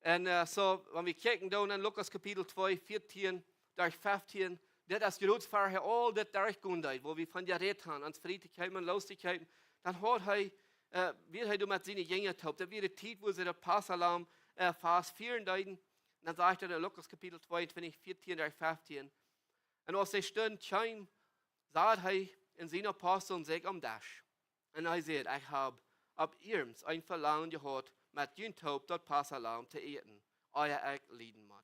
Un, äh, soo, wan wie kjikjen dan en Lukas Kapitel twee, vieetieen derch feftieen, dit es jroz ver hee aul dit derchgonen deed, woo wie von jerät haben, ons frie to kjeepen, loos to kjeepen, dan haud hee, äh, wia hee doa met siene Jinja toop. Daut wia de Tiet, wua see daut Passalamm, äh, Fast fieren deeden. Dan sajcht et en Lukas Kapitel tweeuntwintich, vieetieen derch feftieen: Un aus de Stund kjeem, sad hee un siene Apostel sikj aum Desch. Un hee säd: Ekj hab opp eemol een Velangen jehaut, met junt toop daut Passalamm to äten, ea ekj lieden mott.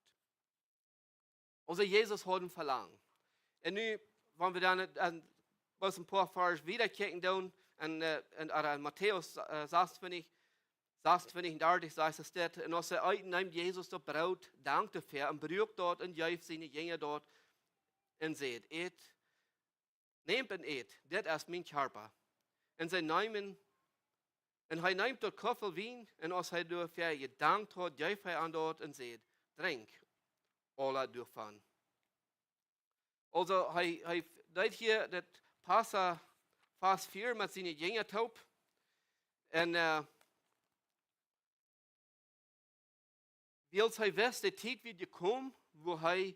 Aulsoo Jesus haud een Velangen. Un nu, wan wie dan, dan bloos een poa Varsch wieda kjikjen dan, en, äh, en, äh, Matäus, äh, sasuntwintich, sasuntwintich un dartich sajcht et dit: Un aus see eeten, neem Jesus daut Broot, dankd doafäa un bruak daut un jeef siene Jinja daut un säd: Ät, nämt un ät, dit es mien Kjarpa. Un see neemen, un hee neem daut Kuffel Wien, un aus hee doafäa jedankt haud, jeef hee an daut un säd: Drinkjt aula doavon. Aulsoo, hee, hee deed hia daut Passa Fast fieren met siene Jinja toop. Un, äh, wiels hee wist, de Tiet wia jekomen, wua hee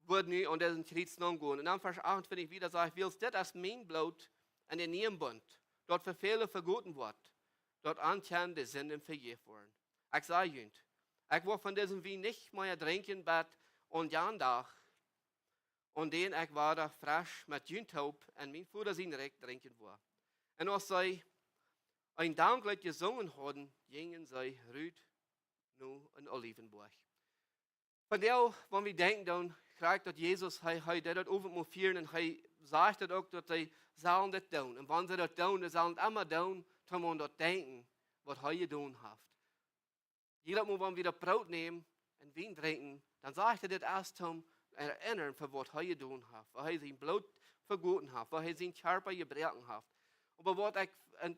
wudd nu aun disen Kjriez naungonen. Un dan Varsch achtuntwintich wieda sajcht: Wiels dit es mien Bloot en dän nieen Bunt, daut fa väle vegoten woat, daut an kjennen de Sinden vejäft woaren. Ekj saj junt, ekj woa von disen Wien nich mea drinkjen bat aun jan Dach, aun dän ekj wada fresch met junt toop en mien Voda sien Rikj drinkjen woa. Un aus see een Dankleet jesungen hauden, jinjen see rut no een Olivenboajch. Vondoag, wan wie denkjen dan, krakjt daut Jesus, hee, hee deed daut Owentmol fieren un hee sajcht daut uk, daut see sellen dit doonen. Un wan see daut doonen, dan sellen see emma doonen, toom aun daut denkjen, waut hee jedonen haft. Jiedet Mol, wan wie daut Broot nämen un Wien drinkjen, dan sajcht hee dit ieescht toom erinnern fa waut hee jedonen haft, woo hee sien Bloot vegoten haft, woo hee sienen Kjarpa jebroaken haft. Oba waut ekj,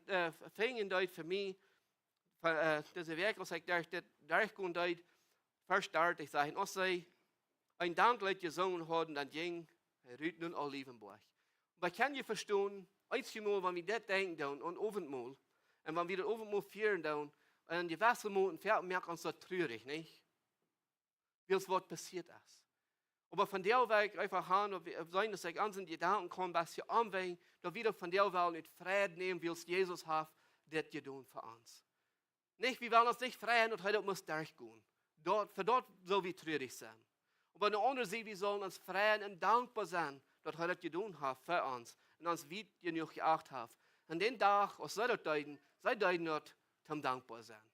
äh, finjen deed fa mie, fa, äh, dise Wäakj, aus ekj derch dit derchgonen deed, Varsch dartich sajcht: Un aus see een Dankleet jesungen hauden, dan jinkj hee rut no een Olivenboajch. Oba kaun jie vestonen, eenjemol, wan wie dit denkjen doonen aun Owentmol, un wan wie daut Owentmol fieren doonen, un jie weeten, moaken ons daut trurich, nich? Wiels waut passieet es. Oba vondoag well ekj eefach han, daut wie, seenen, daut ekj aun siene Jedanken kom, waut hia aunwenjen, daut wie daut vondoag wellen ut Freid nämen, wiels Jesus haft dit jedonen fa ons. Nich, wie wellen ons nich freien, daut hee daut must derchgonen. Daut, fa daut sell wie trurich sennen. Oba aun de aundre Sied, wie sellen ons freien un dankboa sennen, daut hee daut jedonen haft fa ons un ons wiet jenuach jeacht haft. Un dän Dach, aus see daut deeden, see deeden daut toom dankboa sennen.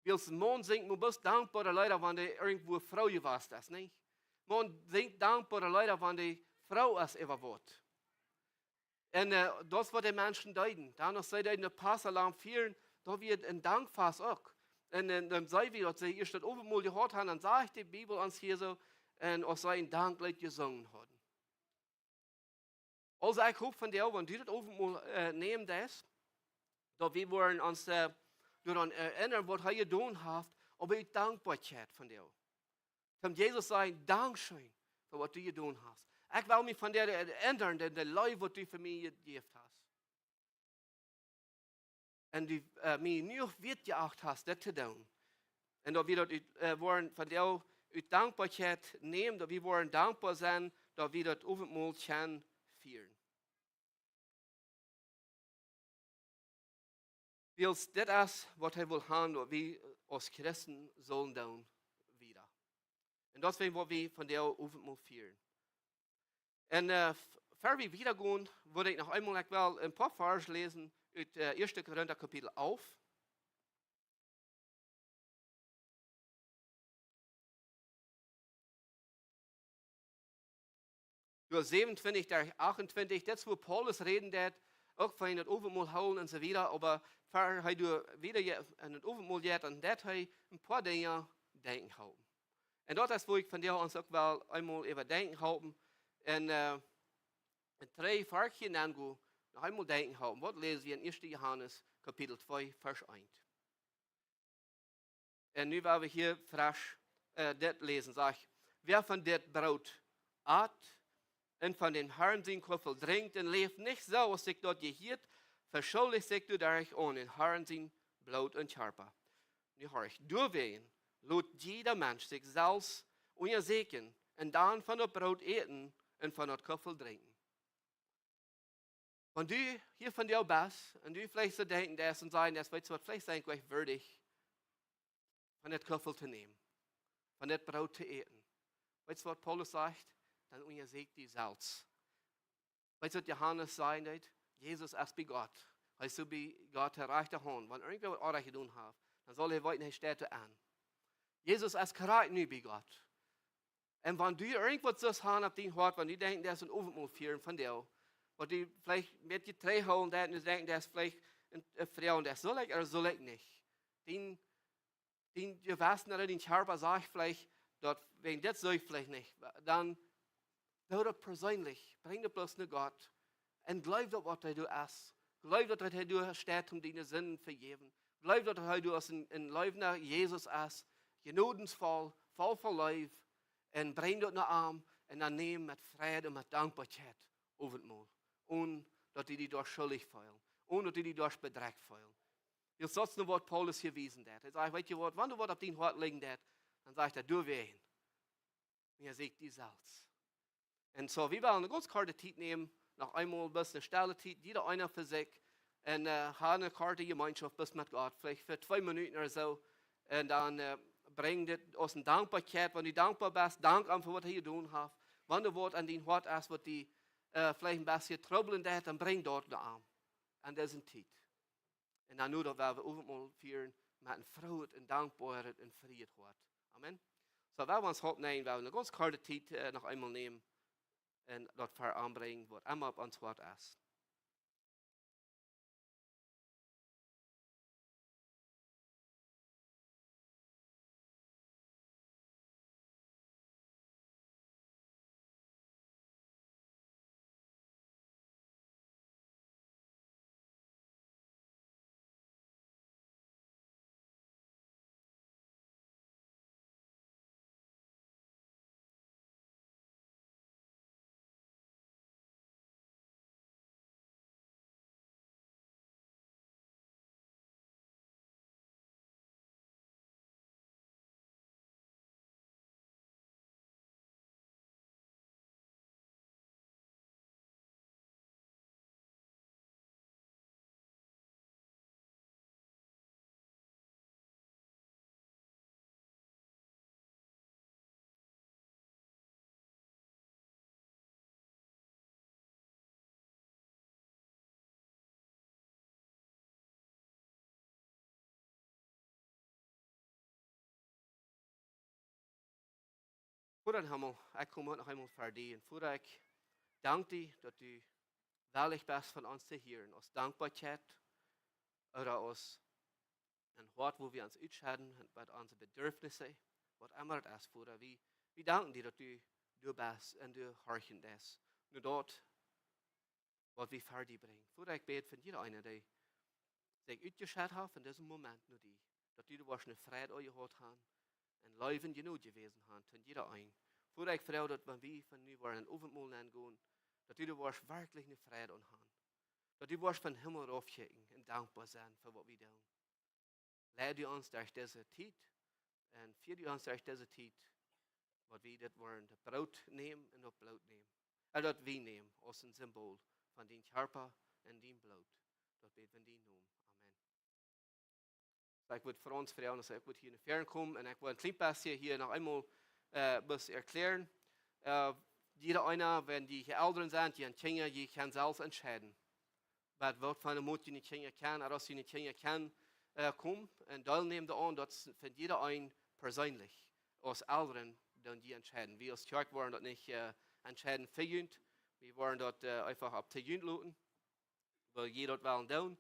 Wiels een Maun sinjt mau bloos dankboare Leeda, wan hee irjentwua froo jewast es, nich? Maun sinjt dankboare Leeda, wan hee froo es äwa waut. Un, äh, daut es waut de Menschen deeden. Dan, aus see deeden daut Passalamm fieren, daut wia een Dankfast uk. Un, äh, dan seenen wie, daut see ieescht daut Owentmol jehaut haben, dan sajcht de Bibel ons hia soo, un aus see een Dankleet jesungen hauden. Aulsoo, ekj hop vondoag, wan du daut Owentmol, äh, nämen deist, daut wie woaren ons, äh, doaraun erinnern, waut hee jedonen haft, oba ut Dankboakjeit vondoag. Toom Jesus sajen: Dankscheen fa waut du jedonen hast. Ekj well mie vondoag erinnern, de, de Leew, waut du fa mie jejäft hast. Un du, äh, mie jenuach wieet jeacht hast, dit to doonen. Un daut wie daut ut, äh, woaren vondoag ut Dankboakjeit nämen, daut wie woaren dankboa sennen, daut wie daut Owentmol kjennen fieren. Wiels dit es, waut hee well haben, daut wie aus Christen sellen doonen wieda. Un daut es, waut wie vondoag Owentmol fieren. Un, äh, ver wie wieda gonen, wudd ekj noch eemol, ekj well een poa Varsch läsen ut, äh, ieeschte Korinta Kapitel alf. Doa säwenuntwintich derch achtuntwintich, daut es, wua Paulus räden deed, uk von daut Owentmol hoolen un soo wieda, oba ver hee doa wieda je-, aun daut Owentmol jeit, dan deed hee een poa Dinja denkjen hoolen. Un daut es, wua ekj vondoag ons uk well eemol äwa denkjen halpen. Un, äh, un dree Varsch hia aungo, noch eemol denkjen halpen. Waut läsen wie en ieeschte Johanes Kapitel twee, Varsch eent? Un nu woa wie hia fresch, äh, dit läsen, sajcht: Wäa von dit Broot at un von däm Harn sien Kuffel drinkjt un läft nich soo aus sikj daut jehieet, veschuldicht sikj doaderch aun däm Harn sien Bloot un Kjarpa. Nu horcht, doawäajen lot jieda Mensch sikj selfst unjasieekjen un dan von daut Broot äten un von daut Kuffel drinkjen. Wan du hia vondoag best un du veleicht soo denkjen deist un sajen deist, weetst du waut, veleicht sie ekj nich wieedich, von dit Kuffel to nämen, von dit Broot to äten. Weetst du waut Paulus sajcht? Dan unjasieekj die selfst. Weetst du waut Johanes sajen deed? Jesus es bie Gott. Hee es soo bie Gott, hee rajcht de Haunt. Wan irjentwäa waut oajch jedonen haft, dan saul hee weeten, hee steit doa aun. Jesus es krakjt nu bie Gott. Un wan du irjentwaut sust han opp dien Hoat, wan du denkjen deist aun Owentmol fieren vondoag, waut die veleicht een bät trigjhoolen deit, un du denkjen deist veleicht een, een Froag deist, saul ekj ooda saul ekj nich? Dien, dien Jewessen ooda dien Kjarpa sajcht veleicht, daut wäajen dit saul ekj veleicht nich. Dan doo daut perseenlich, brinj daut bloos no Gott. Un jleew daut waut hee doa es. Jleew daut hee doa steit om diene Sinden to vejäwen. Jleew daut hee doa aus een, een läwendja Jesus es. Jnodensvoll, voll von Leew. Un brinj daut no am. Un dan näm met Freid un met Dankboakjeit Owentmol. Onen daut du die doa schuldich feelst. Onen daut du die doa bedrekjt feelst. Wiels daut es nu waut Paulus hia wiesen deed. Hee sajcht, weetst du waut, wan doa waut opp dien Hoat lijen deit, dan sajcht hee, doawäajen. Unjasieekj die selfst. Un soo, wie wellen eene gaunz korte Tiet nämen, noch eemol een bät stelle Tiet, jieda eena fa sikj. Un, äh, ha eene korte Jemeenschoft bloos met Gott, veleicht fa twee Minuten ooda soo. Un dan, äh, brinj dit aus eene Dankboakjeit, wan du dankboa best, dank am fa waut hee jedonen haft. Wan doa waut aun dien Hoat es, waut die, äh, veleicht een bät trubbelt, dan brinj daut no am. Aun dise Tiet. Un dan nu daut wie Owentmol fieren met een frooet un dankboaret un frieet Hoat. Amen. Soo, wie wellen ons Haupt nämen, wie wellen eene gaunz korte Tiet, äh, noch eemol nämen un daut ver am brinjen, waut emma opp ons Hoat es. Voda em Himmel, ekj kom noch eemol ver die un Voda, ekj dank die daut du wellich best von ons to hieren, aus Dankboakjeit ooda aus een Hoat, wua wie ons utschedden met onse Bedürfnisse, waut emma daut es, Voda. Wie, wie danken die daut du doa best un du horchen deist. Nu daut waut wie ver die brinjen. Voda, ekj bäd fa jieda eena, dee sikj utjeschett haft en disen Moment no die, daut du doa woascht eene Freid aunjehaut haben, een Läwen jenuach jewast haben, to jieda eenen. Voda, ekj froag daut wan wie von nu woaren en Owentmol aungonen, daut du doa woascht werkjlich eene Freid aun haben. Daut du woascht vom Himmel raufkjikjen un dankboa sennen fa waut wie doonen. Leid du ons derch dise Tiet un fia du ons derch dise Tiet, waut wie dit woaren, daut Broot nämen un daut Bloot nämen. Un daut wie nämen aus een Symbol von dien Kjarpa un dien Bloot. Daut bäd wie en dienen Nomen. Amen. Soo, ekj wudd fa ons froagen, aus ekj wudd hia no väaren komen un ekj wudd een kjlien bät hia noch eemol, äh, bloos erkjlären. Äh, jieda eena, wan jie Elren sent, jie han Kjinja, jie kjennen selfst entscheiden, waut, waut fa een Mot june Kjinja kjennen, ooda aus june Kjinja kjennen, äh, komen un deelnämen doaraun, daut es fa jieda een perseenlich. Aus Elren dan jie entscheiden. Wie aus Kjoakj woaren daut nich, äh, entscheiden fa junt. Wie woaren daut, äh, eefach opp to junt loten, woo jie daut wellen doonen.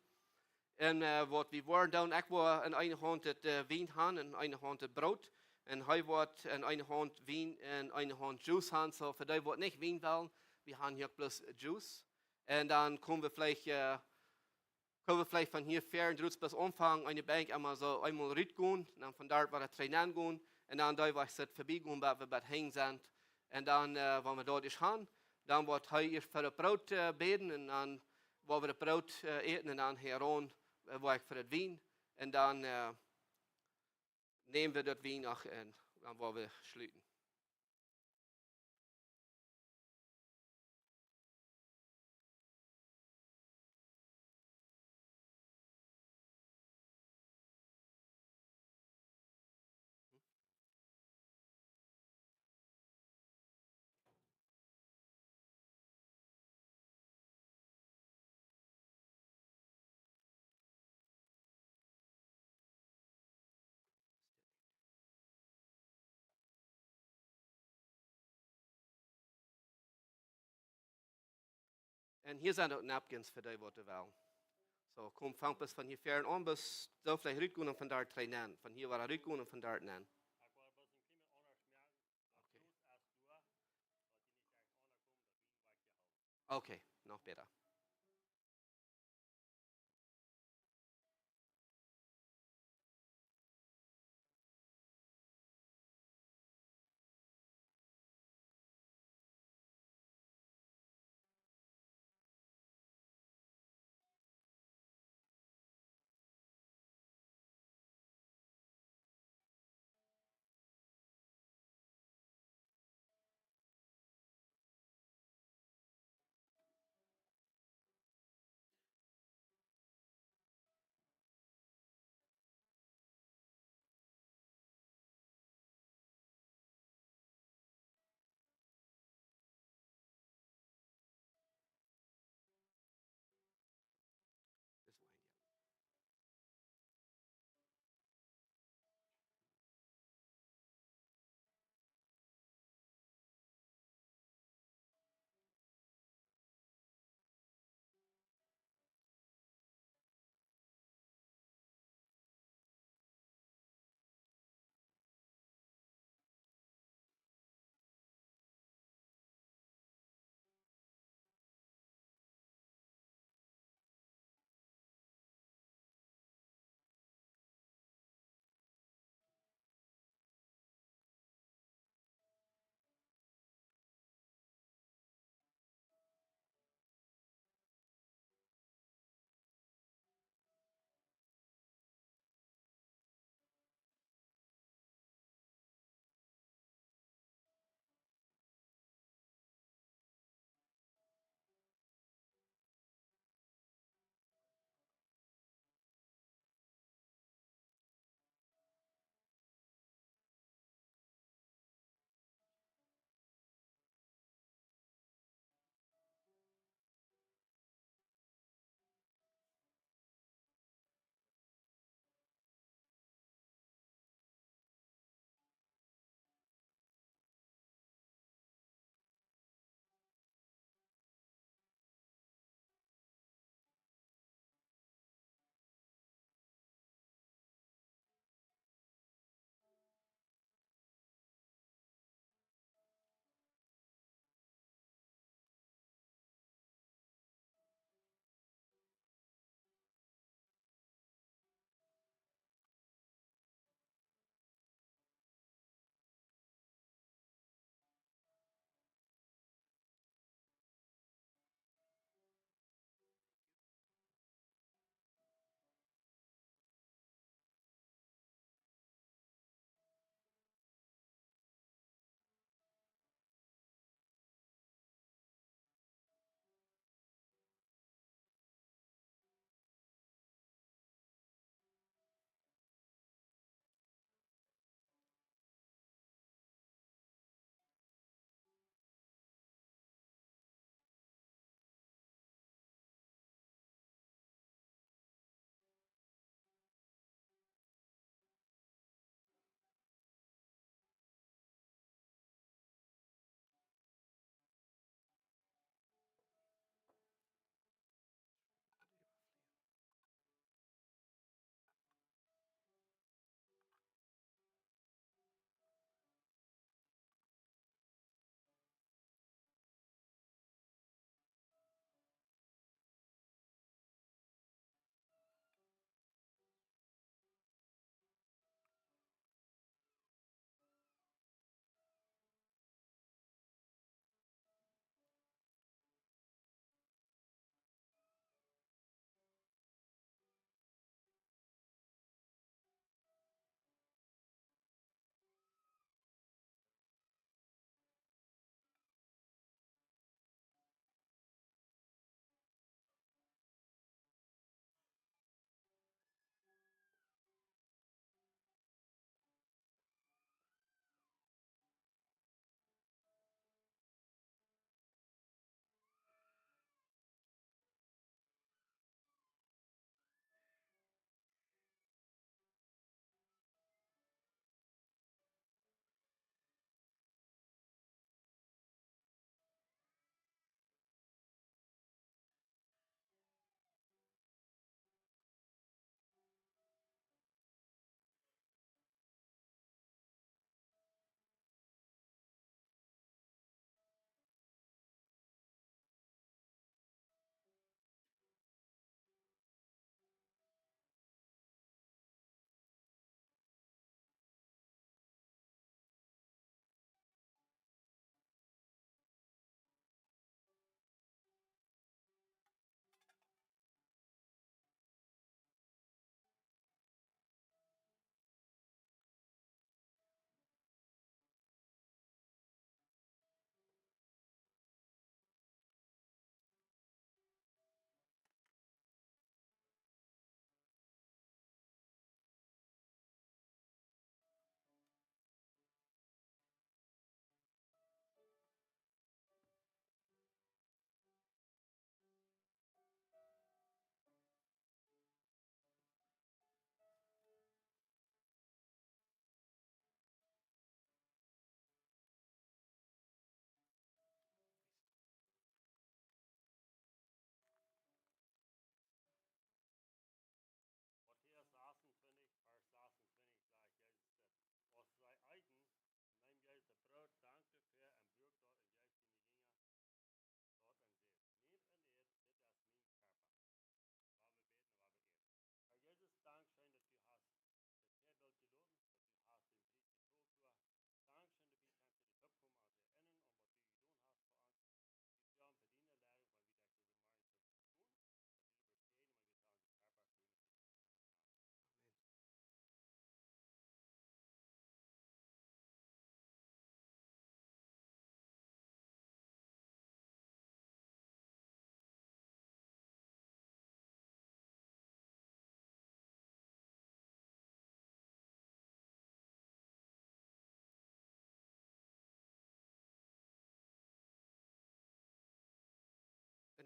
Un, äh, waut wie woaren doonen, ekj woa en eene Haunt daut, äh, Wien haben, en eene Haunt daut Broot. Un hee woat en eene Haunt Wien un eene Haunt Juice haben. Soo, fa dee waut nich Wien wellen, wie haben hia bloos Juice. Un dan kjenn wie veleicht, äh, kjenn wie veleicht von hia ver un drutz bloos aunfangen, eene Benkj emol soo eemol rutgonen, un dan von doa wada trigj nenn gonen, un dan doa wada sit verbiegonen, bat wie bat hinjen sent. Un dan, äh, wan wie doa es han, dan woat hee ieescht fa daut Broot, äh, bäden, un dan woa wie daut Broot, äh, äten, un dan hia aun, äh, woa ekj fa daut Wien. Un dan, äh, näm wie daut Wien noch un dan woa wie schluten. Un hia sent uk napkins fa dee waut dee wellen. Soo, kjemt, fangt bloos von hia ver aun, bat soo veleicht rutgonen un von doa trigj nenn. Von hia wada rutgonen un von doa nenn. Okay. Okay, noch bäta.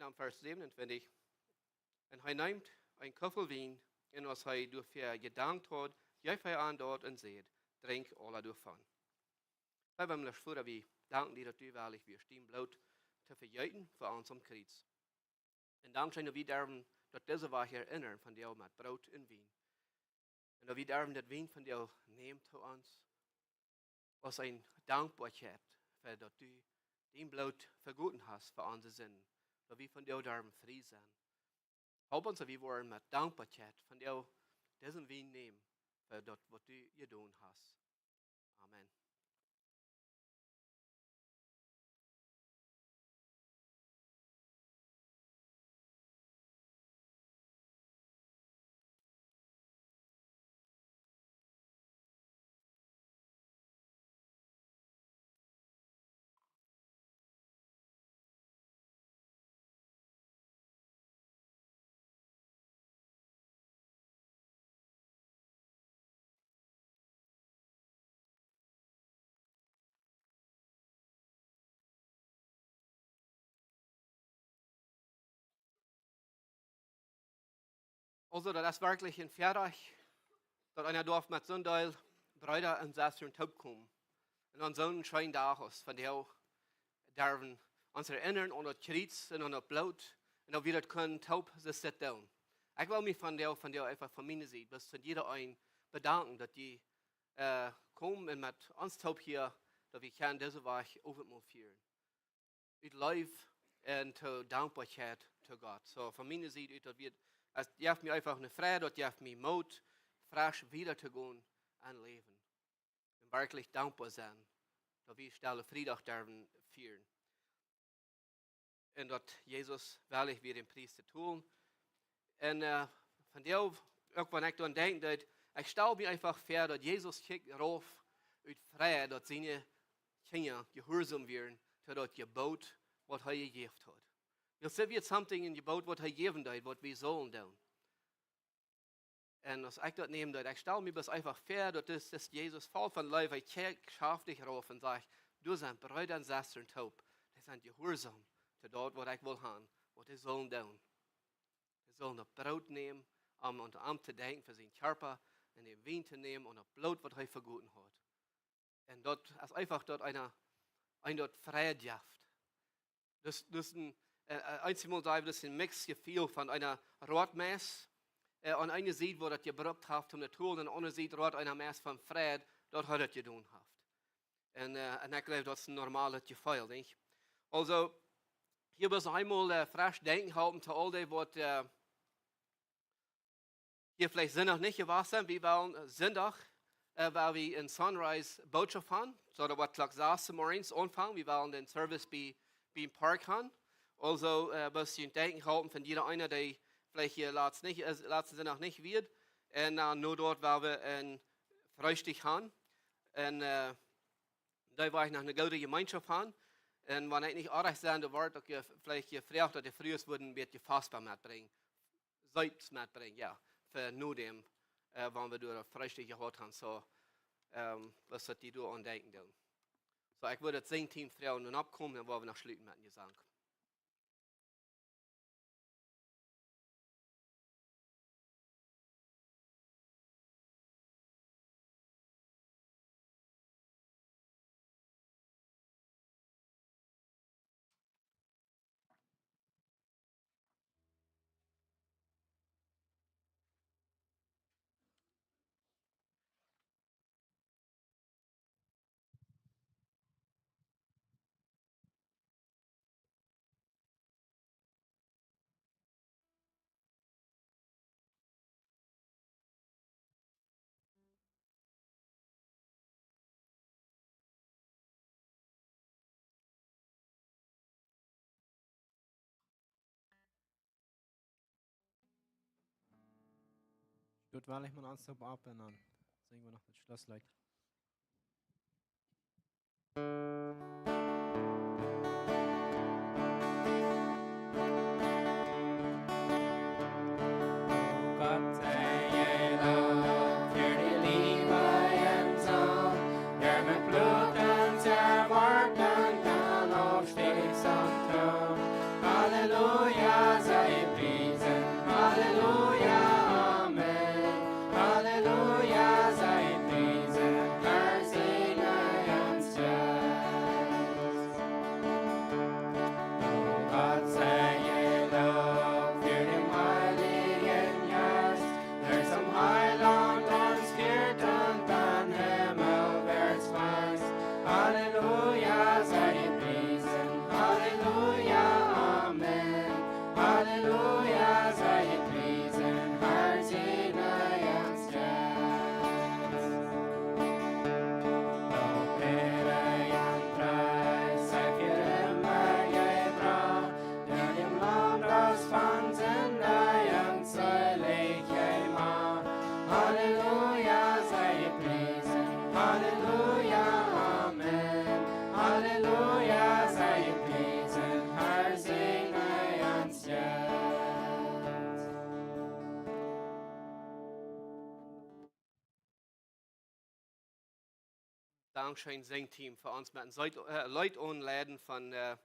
Aun Varsch säwenuntwintich. Un hee neem een Kuffel Wien, un aus hee doafäa jedankt haud, jeef hee an daut un säd: "Drinkjt aula doavon." Hee, wie, Voda, wie danken die, daut du wellich wieescht, dien Bloot to vejeeten fa ons aum Kjriez. Un dan sent wie derwen daut dise Wäakj erinnren von die met Broot un Wien. Un daut wie derwen daut Wien von die nämen to ons, aus eene Dankboakjeit fa daut du dien Bloot vegoten hast fa onse Sinden, daut wie von die derwen frie sennen. Help ons, daut wie woaren met Dankboakjeit von die disen Wien nämen fa daut, waut du jedonen hast. Amen. Aulsoo, daut es werkjlich een Väarajcht, daut eena darf met soon Deel Breeda un Sestren toopkomen. Un aun soon scheenen Dach aus vondoag derwen ons erinnren aun daut Kjriez un aun daut Bloot un daut wie daut kjennen toop soo doonen. Ekj well mie vondoag, vondoag eefach von miene Sied, bloos aun jieda een bedanken, daut jie, äh, komen un met ons toop hia, daut wie kjennen dise Wäakj Owentmol fieren. Ut Leew un to Dankboakjeit to Gott. Soo, von miene Sied ut, daut wie, et jeft mie eefach eene Freid, daut jeft mie Moot, fresch wieda to gonen un läwen. Un werkjlich dankboa sennen, daut wie Stelle Friedach derwen fieren. Un daut Jesus wellich wia, dän Pries to tolen. Un, äh, vondoag, uk wan ekj doaraun denkjen deed, ekj stal mie eefach väa, daut Jesus kjikjt rauf ut Freid, daut siene Kjinja jehuarsom wieren to daut Jeboot, waut hee jejäft haud. Wiels daut wia something, een Jeboot, waut hee jäwen deed, waut wie sullen doonen. Un aus ekj daut nämen deed, ekj stal mie bloos eefach väa, daut es, daut Jesus voll von Leew, hee kjikjt schaftich rauf un sajcht: "Doa sent Breeda un Sestren toop. Dee sent jehuarsom to daut, waut ekj well han, waut dee sullen doonen." Dee sullen daut Broot nämen, om aun am to denkjen fa sienen Kjarpa, un dän Wien to nämen, om daut Bloot, waut hee vegoten haud. Un daut es eefach daut eena, een daut Freid jeft. Daut, daut es een, äh, äh, eenjemol saj wie, daut es een mixed Jefeel von een Rottmess, äh, aun eene Sied, woo daut jebrukt haft om to tolen, un aun de aundre Sied rott een Mess von Freid, daut hee daut jedonen haft. Un, äh, un ekj jleew, daut es een normalet Jefeel, nich? Aulsoo, hia bloos noch eemol, äh, fresch denkjen halpen to aul dee, waut, äh, hia veleicht Sindach nich jewast sent. Wie wellen, äh, Sindach, äh, woa wie eene Sunrise Bootschoft han. Soo, daut woat Klock sas zemorjes aunfangen. Wie wellen dän Service bie, biem Park han. Aulsoo, äh, bloos junt denkjen halpen von jieda eena, dee veleicht hia latst nich, äh, latsten Sindach nich wia. Un, äh, nu doa woa wie een Freestikj han. Un, äh, doa woa ekj noch eene goode Jemeenschoft han. Un wan ekj nich oajch sie, dan woat uk je-, veleicht jefroacht, daut de Frues wudden een bät Fastbroot metbrinjen. Seeps metbrinjen, jo. Fa no däm, äh, wan wie doa Freestikj jehaut han, soo, ähm, waut daut dee doa aun denkjen doonen. Soo, ekj wudd daut Singteam froagen, no oppkomen, dan woa wie noch schluten met dän Jesank. Doa woa ekj mol aunstoppen opp un dan sinjen wie noch daut Schlussleet. Gott sei Dank für die Liebe im Sohn, der mit Blut uns erworben, dann aufstieg zum Thron. Halleluja. Dankscheen, Singteam, fa ons met een Leet, äh, Leet aunleiden von, äh,